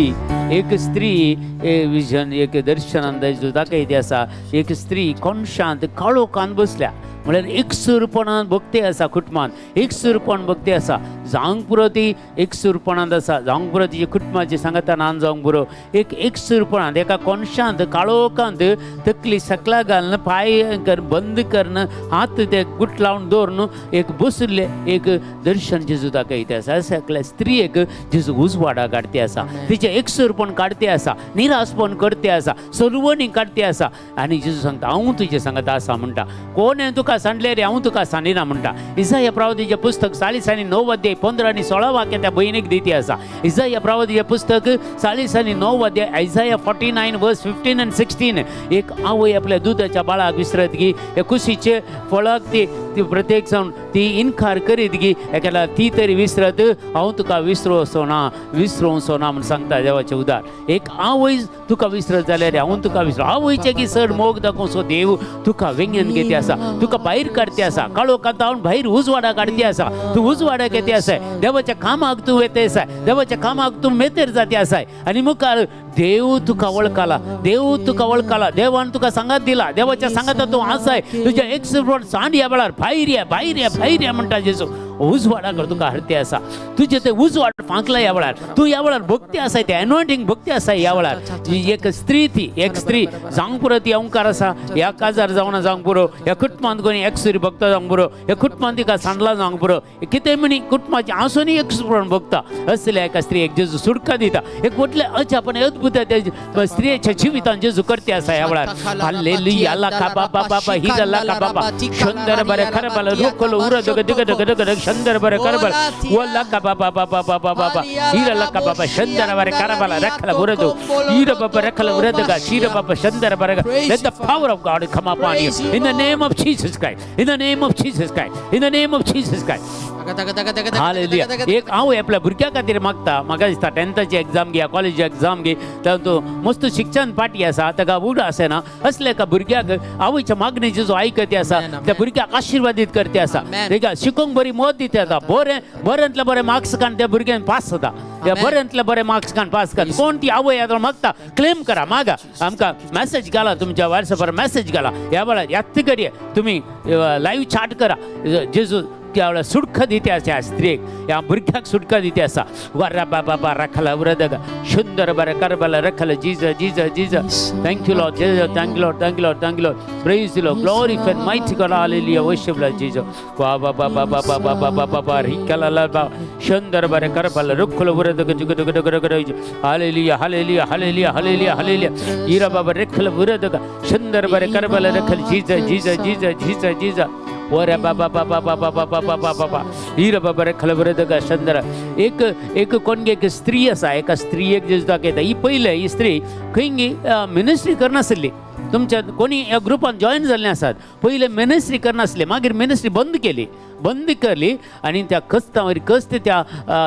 एक स्त्री विजन, एक दर्शनान जो दाखयती आसा. एक स्त्री कोनशांत काळोखान बसल्या, म्हळ्यार एकसूरपणान भक्ती आसा. कुटुंबान एकसूरपण भक्ती आसा, जावंक पुरो. ती एकसूरपणांत आसा, जावंक पुरो. तिचे कुटुंबाचे सांगता नान जावंक पुरो. एक एकसूरपणांत एका कोनशांत काळोखांत तकली सकला घालून, पांय बंद करून, हात ते गुट लावन दवरून एक बशिल्ले एक दर्शन जेजू दाखयता आसा. सगल्या स्त्रियेक जेजू उजवाडा काडते आसा, तिचें एकसूरपण काडते आसा, निरासपण करते आसा, सलवणी काडते आसा. आनी जेजू सांगता, हांव तुजें सांगता आसा म्हणटा. कोण तुका सांडले रे, हांव तुका सांडिना म्हणटा. इजाया प्रवादीचें पुस्तक 49 अध्याय 15 आनी 16 वाक्य त्या भयणीक दिती आसा. इजाया प्रवादीचें पुस्तक 49 अध्याय, Isaiah 49 verse 15 and 16. एक आवय आपल्या दुदाच्या बाळाक विसरत गी, हे कुशीचे फळाक ती ती प्रत्येक जावन ती इनकार करीत गी, एकाला ती तरी विसरत, हांव तुका विसरोसो ना, विसरोवचो ना म्हूण सांगता देवाचें उदार. एक आवय तुका विसरत जाल्यार हांव तुका विसर. आवयचे की चड मोग दाखोवचो देव तुका वेंगेन घेते आसा, तुका भायर काडते आसा, काळोखांत भायर उजवाडा काडते आसा. तूं उजवाडाक येते आसाय, देवाच्या कामाक तूं वेते आसाय, देवाच्या कामाक तूं मेतेर जाते आसाय. आनी मुखार देव तुका वळखला, देव तुका वळखला, देवान तुका सांगात दिला, देवाच्या सांगाता तूं आसाय. तुज्या एक सांड ह्या वेळार भायर या, भायर या, भायर या म्हणटा जेजू. उजवाडा तुका हरते आसा, तुजें ते उजवाड फांकला ह्या वेळार. तूं ह्या वेळार भक्ती आसाय, ते एनॉयंटींग भक्ती आसा ह्या वेळार. जी एक स्त्री, ती एक स्त्री जावंक पुरो. ती अंकार आसा, ह्या काजार जावना जावंक पुरो, ह्या कुटुंबांत कोणी एकसुरी भक्त जावंक पुरो, ह्या कुटुंबांत तिका सांडला जावंक पुरो, कितें म्हणी कुटुंबाची आसूनय एकसुरपण भोगता. असल्या एका स्त्रियेक जेजू सुटका दिता. एक व्हडलें अजाप आनी अद्भुत त्या स्त्रियेच्या जिवितान जेजू करते आसा ह्या वेळार. हालेलुया. लका बाबा बाबा हिरा लका बाबा शंदर बरे खरबल रोकलो उर दग दग दग दग दग शंदर बरे करबल व लका बाबा बाबा बाबा बाबा हिरा लका बाबा शंदर बरे करबल रखल उरदो हीरा बाबा रखल उरदगा शीरा बाबा शंदर बरे. Let the power of God come upon you in the name of Jesus Christ, in the name of Jesus Christ, in the name of Jesus Christ. Hallelujah. एक हांव आपल्या भुरग्या खातीर मागता. म्हाका दिसता टेंथाची एग्जाम घे, कॉलेजी एग्जाम घे, तातूंत मस्त शिक्षण पाटी आसा, ताका उड आसना. असल्या एका भुरग्याक आवयच्या मागणेची जो आयकती आसा, त्या भुरग्याक आशिर्वादीत करते आसा. ताका शिकोंक बरी मत दिता आसा. बरें बऱ्यांतले बरे मार्क्स काडून त्या भुरग्यान पास जाता. त्या बऱ्यांतले बरे मार्क्स काडून पास कर. कोण ती आवय आतां मागता, क्लेम करा, मागा. आमकां मॅसेज घाला, तुमच्या वॉट्सॅपार मॅसेज घाला. ह्या वेळार यात्त करये तुमी, लायव्ह चाट करा. जेजू त्या वेळार सुटका दिते आसा, ह्या स्त्रियेक, ह्या भुरग्याक सुटका दिते आसा. वरा बाबा बा रखला उरदगा सुंदर बरें करबला रखला. Jesus, Jesus, Jesus. Thank you Lord Jesus, thank you Lord, thank you Lord, thank you Lord. Praise Lord, glory and mighty God. Hallelujah. Worship Lord Jesus. वा वा वा वा वा वा वा वा वा वा रिकला ला बा सुंदर बरें करबला रुखल उरदग जुग दुग दुग दुग दुग. Hallelujah, hallelujah, hallelujah, hallelujah, hallelujah. Ira बाबा रखल उरदग सुंदर बरें करबला रखल. Jesus, Jesus, Jesus, Jesus, Jesus. ओरे बाबा बाबा बाबा बाबा बाबा बाबा हीर बाबा रे खलबरदगा शंदर. एक एक कोणगे एक स्त्री आसा, एका स्त्रियेक जेजू दाखयता. ही पयले ही स्त्री खंय मिनिस्ट्री करनासली. तुमच्या कोणी ह्या ग्रुपान जॉयन जाल्ले आसात, पयले मिनिस्ट्री करनासले, मागीर मिनिस्ट्री बंद केली, बंद केली आनी त्या कस्तावयर कस्त त्या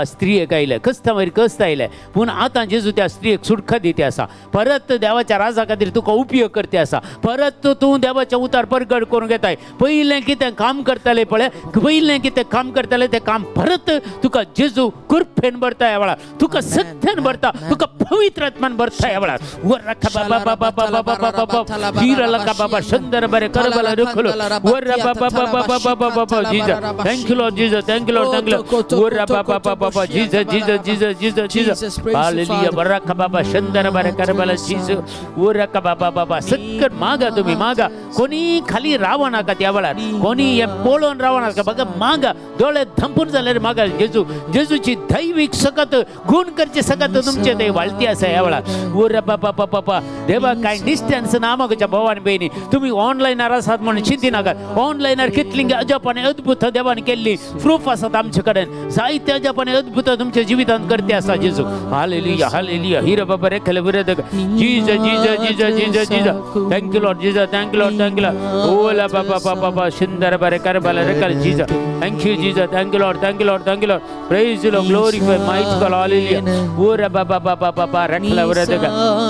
स्त्रियेक आयले, कस्तावयर कस्त आयले. पूण आतां जेजू त्या स्त्रियेक सुटका दिते आसा. परत देवाच्या राजा खातीर तुका उपयोग करते आसा. परत तूं देवाच्या उतार परगट करूंक घेताय. पयलें कितें काम करताले पळय, पयलें कितें काम करताले तें काम परत तुका जेजू कृपेन भरता ह्या वेळार. तुका सत्यान भरता, तुका पवित्र आत्मान भरता ह्या वेळार. वर बाबा बाबा बाबा बाबा बाबा हिरा लका बाबा शंदर बरे करबला रुखलो वर बाबा बाबा बाबा बाबा बाबा. जीजा. Thank you Lord Jesus, thank you Lord, thank you Lord. Ora baba baba baba, Jesus, Jesus, Jesus, Jesus, Jesus. Jesus, praise you, Hallelujah. Father. Baraka baba, Chandra baraka bala Jesus. Ora baba baba, सक्कट मागा तुम्ही मागा. कोणी खाली रावा नाका त्या वेळार, कोणी हे पळोवन रावा नाका. बघा मागा, दोळे धंपून जाल्यार मागा. जेजू, जेजूची दैवीक सकत गुण करचे सकत तुमचे ते वाळती आसा ह्या वेळार. ओरा बाबा बाबा बाबा, देवा काय डिस्टन्स ना आमच्या भाव आनी भयणी. तुमी ऑनलायनार आसात म्हणून चिंती नाका. ऑनलायनार कितली अजप आनी अद्भुत देवान केल्ली प्रूफ आसात आमचे कडेन. जायते अजप आनी अद्भुत तुमच्या जिवितांत करते आसा जेजू. Hallelujah, hallelujah. हिरो बाबा रेखले विरोधक. Jesus, Jesus, Jesus, Jesus, Jesus. Thank you Lord Jesus, thank you Lord, thank you Lord. Ola बाबा बाबा बाबा, सुंदर बरे कर बले रेखल Jesus. Thank you Jesus, thank you Lord, thank you Lord, thank you Lord. Praise you Lord, glorify might God, hallelujah. ओरा बाबा बाबा बाबा रेखले विरोधक.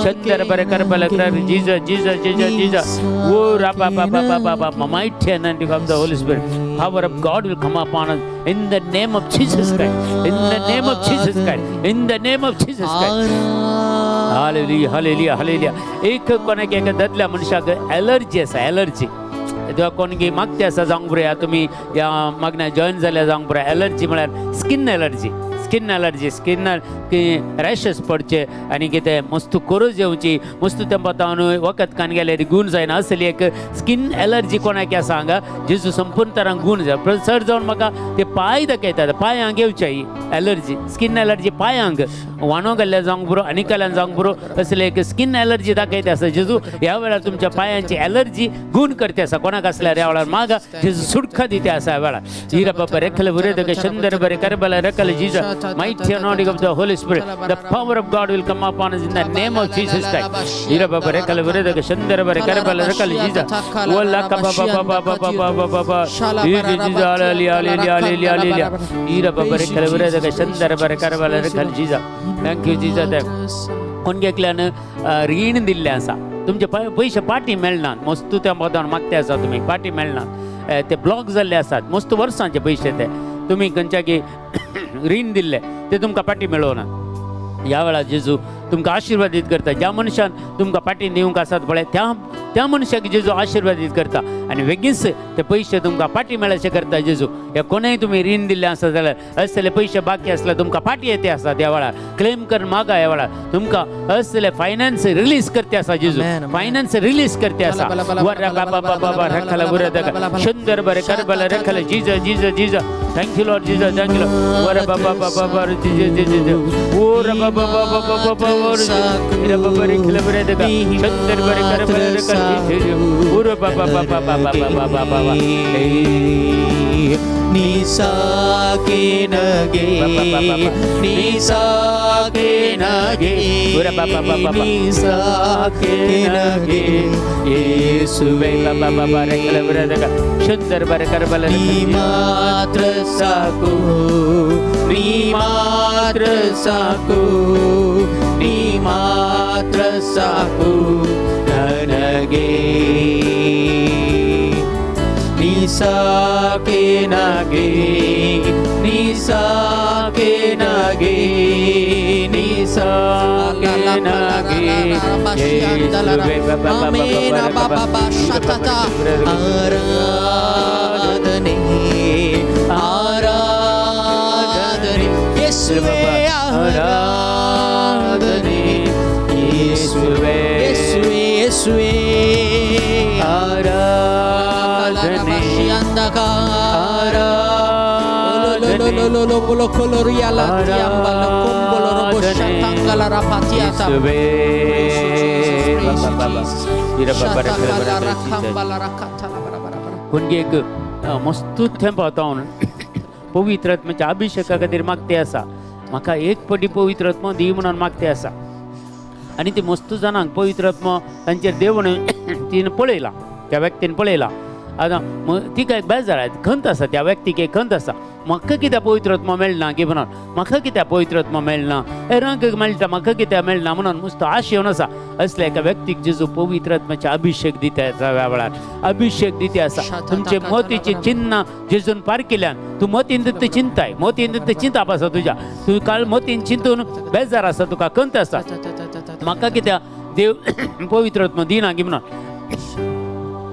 सुंदर बरे कर बले कर Jesus, Jesus, Jesus, Jesus. Ora बाबा बाबा बाबा, mighty anointing of the Holy Spirit. Power of God will come upon us in the name of Jesus Christ. In the name of Jesus Christ. In the name of Jesus Christ. Hallelujah, hallelujah, hallelujah. एक कोणाक एका दादल्या मनशाक allergy आसा, allergy. तेव्हा कोणगी मागते आसा जावंक पुरो, तुमी ह्या मागण्या जॉयन जाल्या जावंक पुरो. एलर्जी म्हळ्यार skin allergy, skin allergy, स्किनार की रॅशस पडचे आनी कितें मस्त कोरोज येवची, मस्त तेंपा तावन वखद खान गेल्यार गूण जायना, असली एक स्किन एलर्जी कोणाक आसा हांगा. जेजू संपूर्ण तरान गूण जाय. पण चड जावन म्हाका ते पांय दाखयतात, पांयांक येवचे ही एलर्जी, स्किन एलर्जी पांयांक वाणो घाल्ल्या जावंक पुरो आनी काल्यान जावंक पुरो, असले एक स्किन एलर्जी दाखयता आसा. जेजू ह्या वेळार तुमच्या पांयांची एलर्जी गूण करते आसा. कोणाक आसल्यार ह्या वेळार मागा, जेजू सुटका दिते आसा ह्या वेळार. हिरा बाबा रेखले बरे शंदर बरे Karbala रेखले Jesus. Mighty anointing of the Holy Spirit, the power of God will come upon us in the name of Jesus Christ. Hira Baba रेखले बरे शंदर बरे करबला रेखले Jesus. ओला का बाबा बाबा बाबा बाबा बाबा Jesus. Hallelujah, hallelujah, hallelujah, hallelujah. Hira बाबा रेखले बरे शंदर बरे Karbala रेखले Jesus. Thank you Jesus. कोण एकल्यान रीण दिल्लें आसा, तुमचे पयशे पाटी मेळनात, मस्तू त्या मदान मागते आसा तुमी, पाटी मेळनात, ते ब्लॉक जाल्ले आसात, मस्त वर्सांचे पयशे ते तुमी खंयच्याकी रीण दिल्ले ते तुमकां पाटी मेळोना. ह्या वेळार जेजू तुमकां आशिर्वादीत करता. ज्या मनशान तुमकां पाटी दिवंक आसात पळय, त्या त्या मनशाक जेजू आशिर्वादीत करता आनी बेगीनच ते पयशे तुमकां पाटी मेळचे करता जेजू. ह्या कोणूय तुमी रीण दिल्लें आसा जाल्यार असले पयशे बाकी आसल्यार तुमकां पाटी येते आसा त्या वेळार क्लेम करून मागा. ह्या वेळार तुमकां असले फायनान्स रिलीज करते आसा जेजू, फायनान्स रिलीज करते आसा. वरा बाबा बाबा रखला बुरा सुंदर बरे करबला रखला Jesus, Jesus, Jesus. Thank you Lord Jesus, thank you Lord. वरा बाबा बाबा जीजस जीजस. ओरा बाबा बाबा बाबा बाबा रखला बुरा सुंदर बरे करबला रखला जीजस. ओरा बाबा बाबा बाबा बाबा बाबा ನೀಸಾಕೆ ನಗೆ, ನೀಸಾಕೆ ನಗೆ, ನೀಸಾಕೆ ನಗೆ ಯೇಸುವೆ. ಸುಂದರ ಬರ ಕರಬಲ. ನೀ ಮಾತ್ರ ಸಾಕು, ನೀ ಮಾತ್ರ ಸಾಕು, ನೀ ಮಾತ್ರ ಸಾಕು ನನಗೆ. ನೀ ಸಾಕೆ ನಗೆ, ನೀ ಸಾಕೆ ನಗೆ, ನೀ ಸಾಕೆ ನಗೆ. ಆರಾಧನೆ, ಆರಾಧನೆ ಯೇಸುವೇ, ಆರಾಧನೆ ಯೇಸುವೇ, ಯೇಸುವೇ, ಯೇಸುವೇ. ಆರಾಧನೆ, ಯೇಸುವೇ. कोणगे एक मस्तू थेंब जावन पवित्र आत्म्याच्या अभिषेका खातीर मागते आसा. म्हाका एक पटी पवित्र आत्मो दी म्हणून मागते आसा. आनी ती मस्तू जाणांक पवित्र आत्मो तांचेर देव तिणें पळयलां, त्या व्यक्तीन पळयलां. आतां तिका एक बेजार, खंत आसा, त्या व्यक्तीक एक खंत आसा, म्हाका कित्याक पवित्र आत्मो मेळना की म्हणून, म्हाका कित्याक पवित्र आत्मो मेळना, हेरांक मेळटा म्हाका कित्याक मेळना म्हणून मस्त आश येवन आसा. असल्या एका व्यक्तीक जेजू पवित्र आत्म्याचे अभिषेक दिता ह्या वेळार, अभिषेक दिता आसा. तुमचे मतीची चिन्ह जेजून पार केल्यान तूं मतीन ते चिंताय, मतीन ते चिंताप आसा तुज्या, तूं काल मतीन चिंतून बेजार आसा, तुका खंत आसा, म्हाका कित्याक देव पवित्र आत्मो दिना की म्हणून.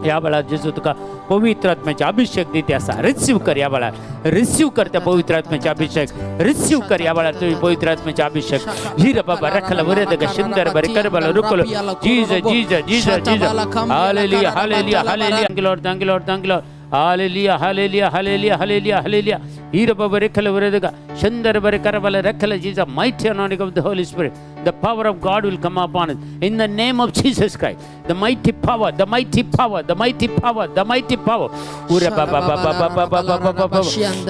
ह्या वेळार जेजू तुका पवित्र आत्म्याचे अभिषेक दिते आसा. रिसीव कर ह्या वेळार, रिसीव कर त्या पवित्र आत्म्याचे अभिषेक, रिसीव कर ह्या वेळार तुझी पवित्र आत्म्याचे अभिषेक. हिर बाबा रखल वरद शिंदर बरे करबल रुकल. Jesus Jesus Jesus Jesus. Hallelujah hallelujah hallelujah. Thank you Lord, thank you Lord, thank you Lord. Hallelujah hallelujah hallelujah hallelujah hallelujah. Hir Baba रेखल Varad Chandar bare karabala rekhala. Jesus, mighty anointing of the Holy Spirit, the power of God will come upon us in the name of Jesus Christ. The mighty power, the mighty power, the mighty power, the mighty power. Ura ba ba ba ba ba ba ba ba ba ba ba.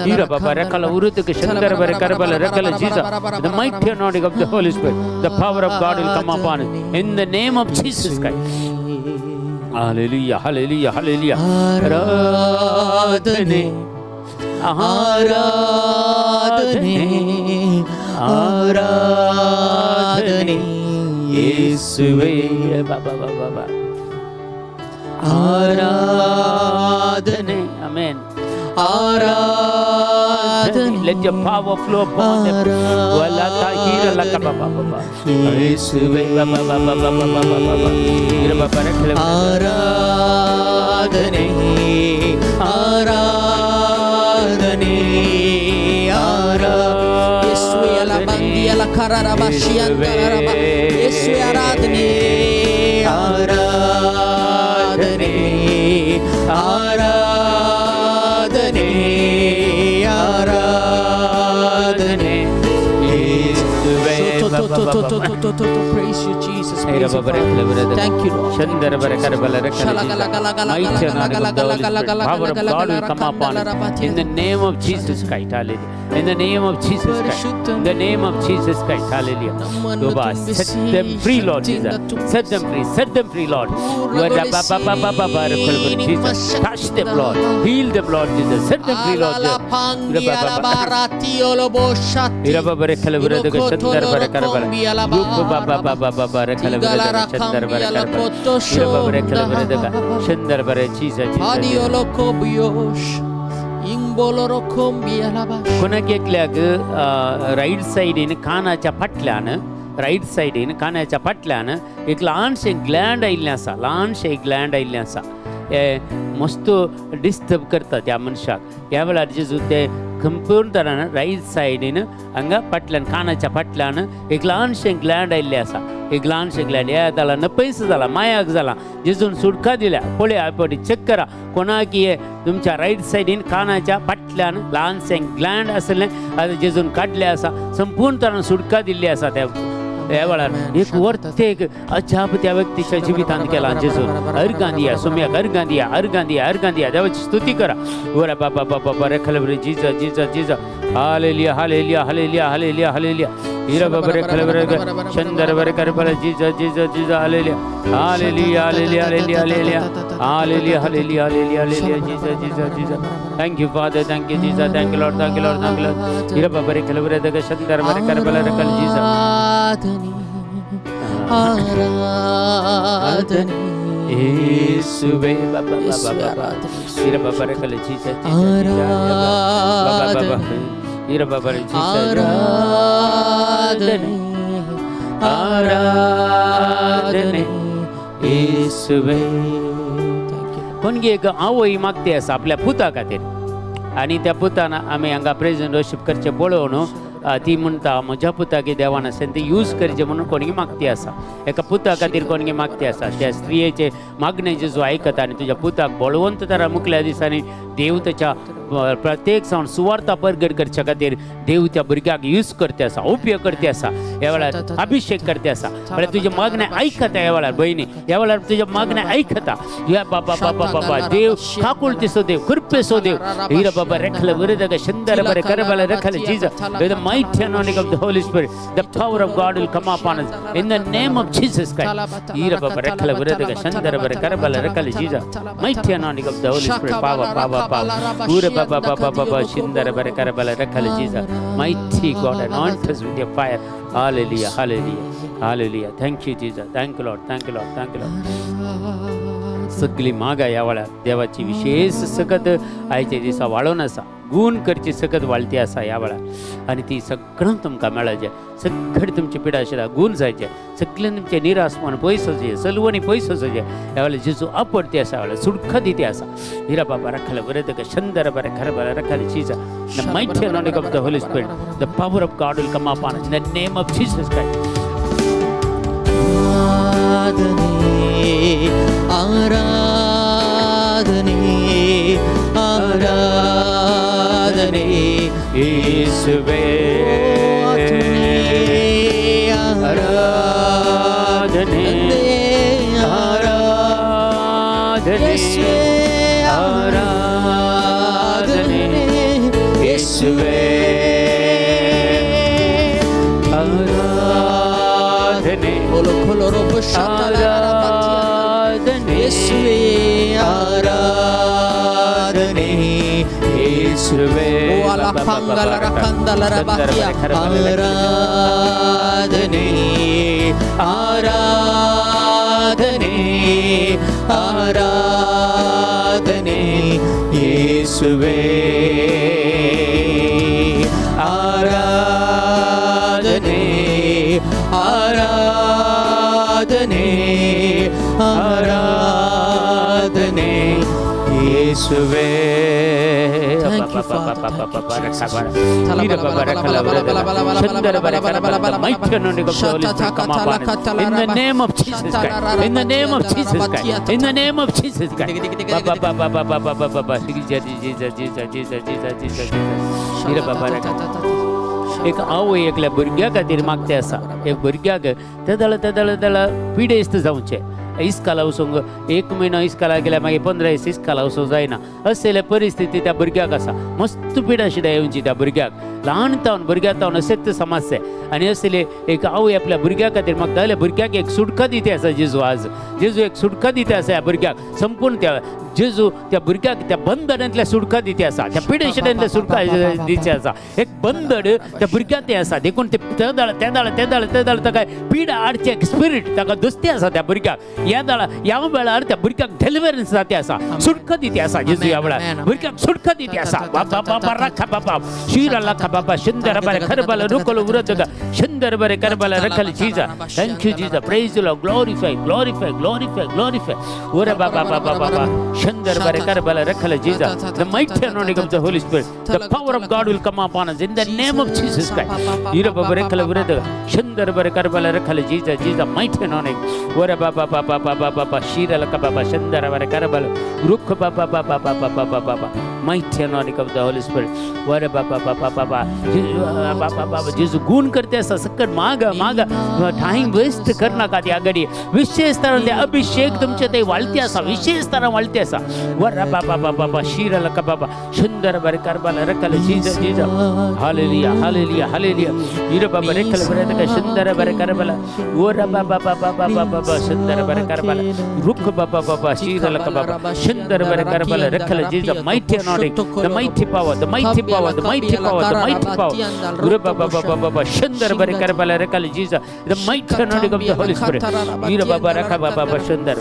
Ira ba ba rekhala urutuka Chandar bare karabala rekhala. Jesus, the mighty anointing of the Holy Spirit, the power of God will come upon us in the name of Jesus Christ. Hallelujah hallelujah hallelujah. ಆರಾಧನೆ ಆರಾಧನೆ ಆರಾಧನೆ ಯೇಸುವೇ ಬಾಬಾ ಬಾಬಾ ಬಾ. ಆರಾಧನೆ amen. ಆರಾಧನೆ. Let your power flow upon them. Wala tahira laka ba ba ba ba. ಯೇಸುವೇ Ba ba ba ba ba ba ba ba ba ba. Ira ba ba rekhle. ಆರಾಧನೆ ಆರಾಧನೆ ಆರಾ ಯೇಸುವೆ ಅಲ ಬಂದಿ ಅಲ ಕರರಬ ಶಿಯಂತರರಬ. ಯೇಸುವೆ ಆರಾಧನೆ ಆರಾಧನೆ ಆರಾಧನೆ ಆರಾಧನೆ. ಯೇಸುವೇ ba ba ba ba ba. Praise you, Jesus. Ira Praise you, ba ba Father. rekhle brother. Thank you, Lord. Chandar bare karabala rekhle. Mighty anointing of the Holy Spirit, power of God will come upon us in the name of Jesus Christ. Hallelujah. In the name of Jesus Christ. In the name of Jesus Christ. Hallelujah. Yoba, set them free, Lord Jesus. Set them free. Set them free, Lord. Jesus. Touch them, Lord. Heal them, Lord Jesus. Set them free, Lord Jesus. कोणाक एकल्याक right सायडीन कानाच्या फाटल्यान, right सायडीन कानाच्या फाटल्यान एक ल्हानशें ग्लँड आयिल्लें आसा, ल्हानशें ग्लँड आयिल्लें आसा. हे मस्त डिस्टर्ब करता त्या मनशाक. ह्या वेळार जेजू ते संपूर्ण तरान रायट सायडीन हांगा फाटल्यान कानाच्या फाटल्यान एक ल्हानशें ग्लँड आयिल्लें आसा. एक ल्हानशें ग्लँड हे जाला नपयस जाला, मायाक जाला, जेजून सुटका दिल्या. पळया पळय चॅक करा कोणाक हे तुमच्या रायट सायडीन कानाच्या फाटल्यान ल्हानशें ग्लँड आसलें आतां जेजून काडलें आसा, संपूर्ण तरान सुटका दिल्ली आसा. त्या ह्या वेळार एक वर्तेक अजाप त्या व्यक्तीच्या जिवितांत केला जेजून. अर्गां दिया सोम्याक, अर्गां दिया, अर्गां दिया, अर्गां दिया. देवाची स्तुती करा. वरा बाबा बाबा बरे खलबरे. Jesus Jesus Jesus. Hallelujah hallelujah hallelujah hallelujah hallelujah. Hira बाबा रे खलबरे चंदर बरे करबल. Jesus Jesus Jesus. Hallelujah hallelujah hallelujah hallelujah hallelujah hallelujah hallelujah hallelujah hallelujah. Jesus Jesus Jesus. Thank you Father, thank you Jesus, thank you Lord, thank you Lord, thank you Lord. Hira बाबा रे खलबरे दग चंदर बरे करबल रकल. Jesus. ಆರಾಧನೆ ಆರಾಧನೆ ಯೇಸುವೇ ಬಾಬಾ ಬಾಬಾ ಬಾಬಾ. ಹೀರ ಬಾಬಾ ರಕಲ. Jesus ಬಾಬಾ ಬಾಬಾ. ಹೀರ ಬಾಬಾ Jesus. ಆರಾಧನೆ ಆರಾಧನೆ येसुवे. कोणगी एक आवय मागती आसा आपल्या पुता खातीर आनी त्या पुतान आमी हांगा प्रेज एंड वर्शीप करचें पळोवन ती म्हणटा म्हज्या पुताक देवान आसा ती यूज करचें म्हणून कोणगी मागती आसा. एका पुता खातीर कोणगी मागती आसा. त्या स्त्रियेचे मागणें जेजू आयकता आनी तुज्या पुताक बळवंत तरा मुखल्या दिसांनी देव ताच्या प्रत्येक जावन सुवार्ता परगट करच्या खातीर देव त्या भुरग्याक यूज करते आसा, उपयोग करते आसा. ह्या वेळार अभिषेक करते आसा. म्हळ्यार तुजें मागणें आयकता ह्या वेळार भयणी, ह्या वेळार तुजें मागणें आयकता. ह्या बाबा बाबा बाबा देव काकुळतीचो देव, कृपेचो देव. हिरा बाबा रेखल वरदग शंदर बरे करबल रेखल. Jesus, with the mighty anointing of the Holy Spirit, the power of God will come upon us in the name of Jesus Christ. Hira Baba रेखल वरदग शंदर बरे करबल रेखल. Jesus, mighty anointing of the Holy Spirit, power, power, power. Ura Baba Baba Baba Shindar bare karabala rekhala. Jesus, mighty God, anoint us with your fire. Hallelujah hallelujah hallelujah. Thank you Jesus, thank you Lord, thank you Lord, thank you Lord. सगळी मागा ह्या वेळार देवाची विशेष सकत आयच्या दिसा वाडोवन आसा. गूण करची सकत वाळती आसा ह्या वेळार आनी ती सगळ्यांक तुमकां मेळाचे सगळी तुमची पिडा आशिल्ल्या गूण जायचे सगळ्यां तुमचे निरासमान पयस वचचें सलवणी पयस वचचें ह्या वेळार जेजू आपडती आसा ह्या वेळार सुडखा दिती आसा हिरा बाबा रखल बरें ताका शंदर बरें खर बरें रखल चीज. The mighty anointing of the Holy Spirit, the power of God will come upon us in the name of Jesus Christ. ಆರಾಧನೆ, ಆರಾಧನೆ, ಆರಾಧನೆ, ಯೇಸುವೇ. ಆತ್ಮನೇ, ಆರಾಧನೆ, ತಂದೆ, ಆರಾಧನೆ, ಯೇಸುವೇ, ಆರಾಧನೆ, ಯೇಸುವೇ. ಆರಾಧನೆ, ಬೋಲೋ ಖೋಲೋ ರೋಬೋ ಶಾತಲ ರಬಾತಿಯ. ಆರಾಧನೆ, ಯೇಸುವೇ, ಆರಾಧನೆ. ಯೇಸುವೇ. ಓ ಅಲ ಪಂಗಲ ರಕಂದಲ ರಬಾತಿಯ. ಆರಾಧನೆ, ಆರಾಧನೆ, ಆರಾಧನೆ, ಯೇಸುವೇ. ಆರಾಧನೆ, ಆರಾಧನೆ, ಆರಾಧನೆ, ಯೇಸುವೇ. Thank you, Father. Thank you, Jesus. Mighty anointing of the Holy Spirit come upon us. In the name of Jesus Christ. In the name of Jesus Christ. In the name of Jesus Christ. Ba ba ba ba ba ba ba ba ba ba. Jesus, Jesus, Jesus, Jesus, Jesus, Jesus, Jesus. Hira ba ba ra. एक आवय एकल्या भुरग्या खातीर मागते आसा. एक भुरग्याक तेदळ तेदळ तेदळ पिडेस्त जावचें, इस्काला वचूंक एक म्हयनो इस्काला गेल्यार मागीर 15 दीस इस्काला वचूंक जायना असले परिस्थिती त्या भुरग्याक आसा. मस्त पिडा शिडा येवची त्या भुरग्याक ल्हान तावन भुरग्या तावन अशेंच समस्या आनी असले एक आवय आपल्या भुरग्या खातीर मागता जाल्यार भुरग्याक एक सुटका दिते आसा जेजू. आज जेजू एक सुटका दिते आसा ह्या भुरग्याक संपूर्ण. त्या जेजू त्या भुरग्याक त्या बंधनांतल्या सुटका दिते आसा, त्या पिडेशिड्यांतल्या सुटका दिचे आसा. एक बंधन त्या भुरग्याक ते आसा देखून ते तेदाळ तेदाळ तेदाळ तेदाळ ताका पिडा हाडचें एक स्पिरीट ताका दोस्ती आसा त्या भुरग्याक. ह्या दाळा ह्या वेळार त्या भुरग्याक डेलिवरन्स जाते आसा, सुटका दिते आसा जेजू. ह्या वेळार भुरग्याक सुटका दिते आसा. बाबा बाबा राखा बाबा शिरा लाखा बाबा सुंदर बरे खरबल रुकल उरत सुंदर बरे करबल रखल जीजा. Thank you Jesus. Praise Lord. Glorify, glorify, glorify, glorify. ओरे बाबा बाबा बाबा सुंदर बरे करबल रखल जीजा. The mighty anointing of the Holy Spirit, the power of God will come upon us in the name of Jesus Christ. इरे बाबा रखल उरत सुंदर बरे करबल रखल जीजा. जीजा, mighty anointing. ओरे बाबा बाबा बाबा बाबा शीरा लका बाबा सुंदर बरे करबल रुख बाबा बाबा बाबा बाबा बाबा. Mighty anointing of the Holy Spirit. ओरे बाबा बाबा बाबा बाबा बाबा जेजू गुण करते आसा. सकट माग माग, टायम वेस्ट करनाका. त्या घडी विशेष तरान ते अभिषेक तुमचे ते वाळते आसा, विशेष तरान वाळते आसा. वर बाबा बाबा बाबा शिरा लका बाबा सुंदर बरे करबाला रकल जीजा जीजा. Hallelujah, hallelujah, hallelujah. इर बाबा रेखल बरे तका सुंदर बरे करबाला. वर बाबा बाबा बाबा बाबा सुंदर बरे करबाला रुख बाबा बाबा शिरा लका बाबा सुंदर बरे करबाला रखल जीजा. Mighty anointing, the mighty power, the mighty power, the mighty power, the mighty power. Guru Baba Baba Baba Sundar Bare Karbala Rakal Jesus, the mighty anointing of the Holy Spirit. Ira Baba Raka Baba Baba Sundar.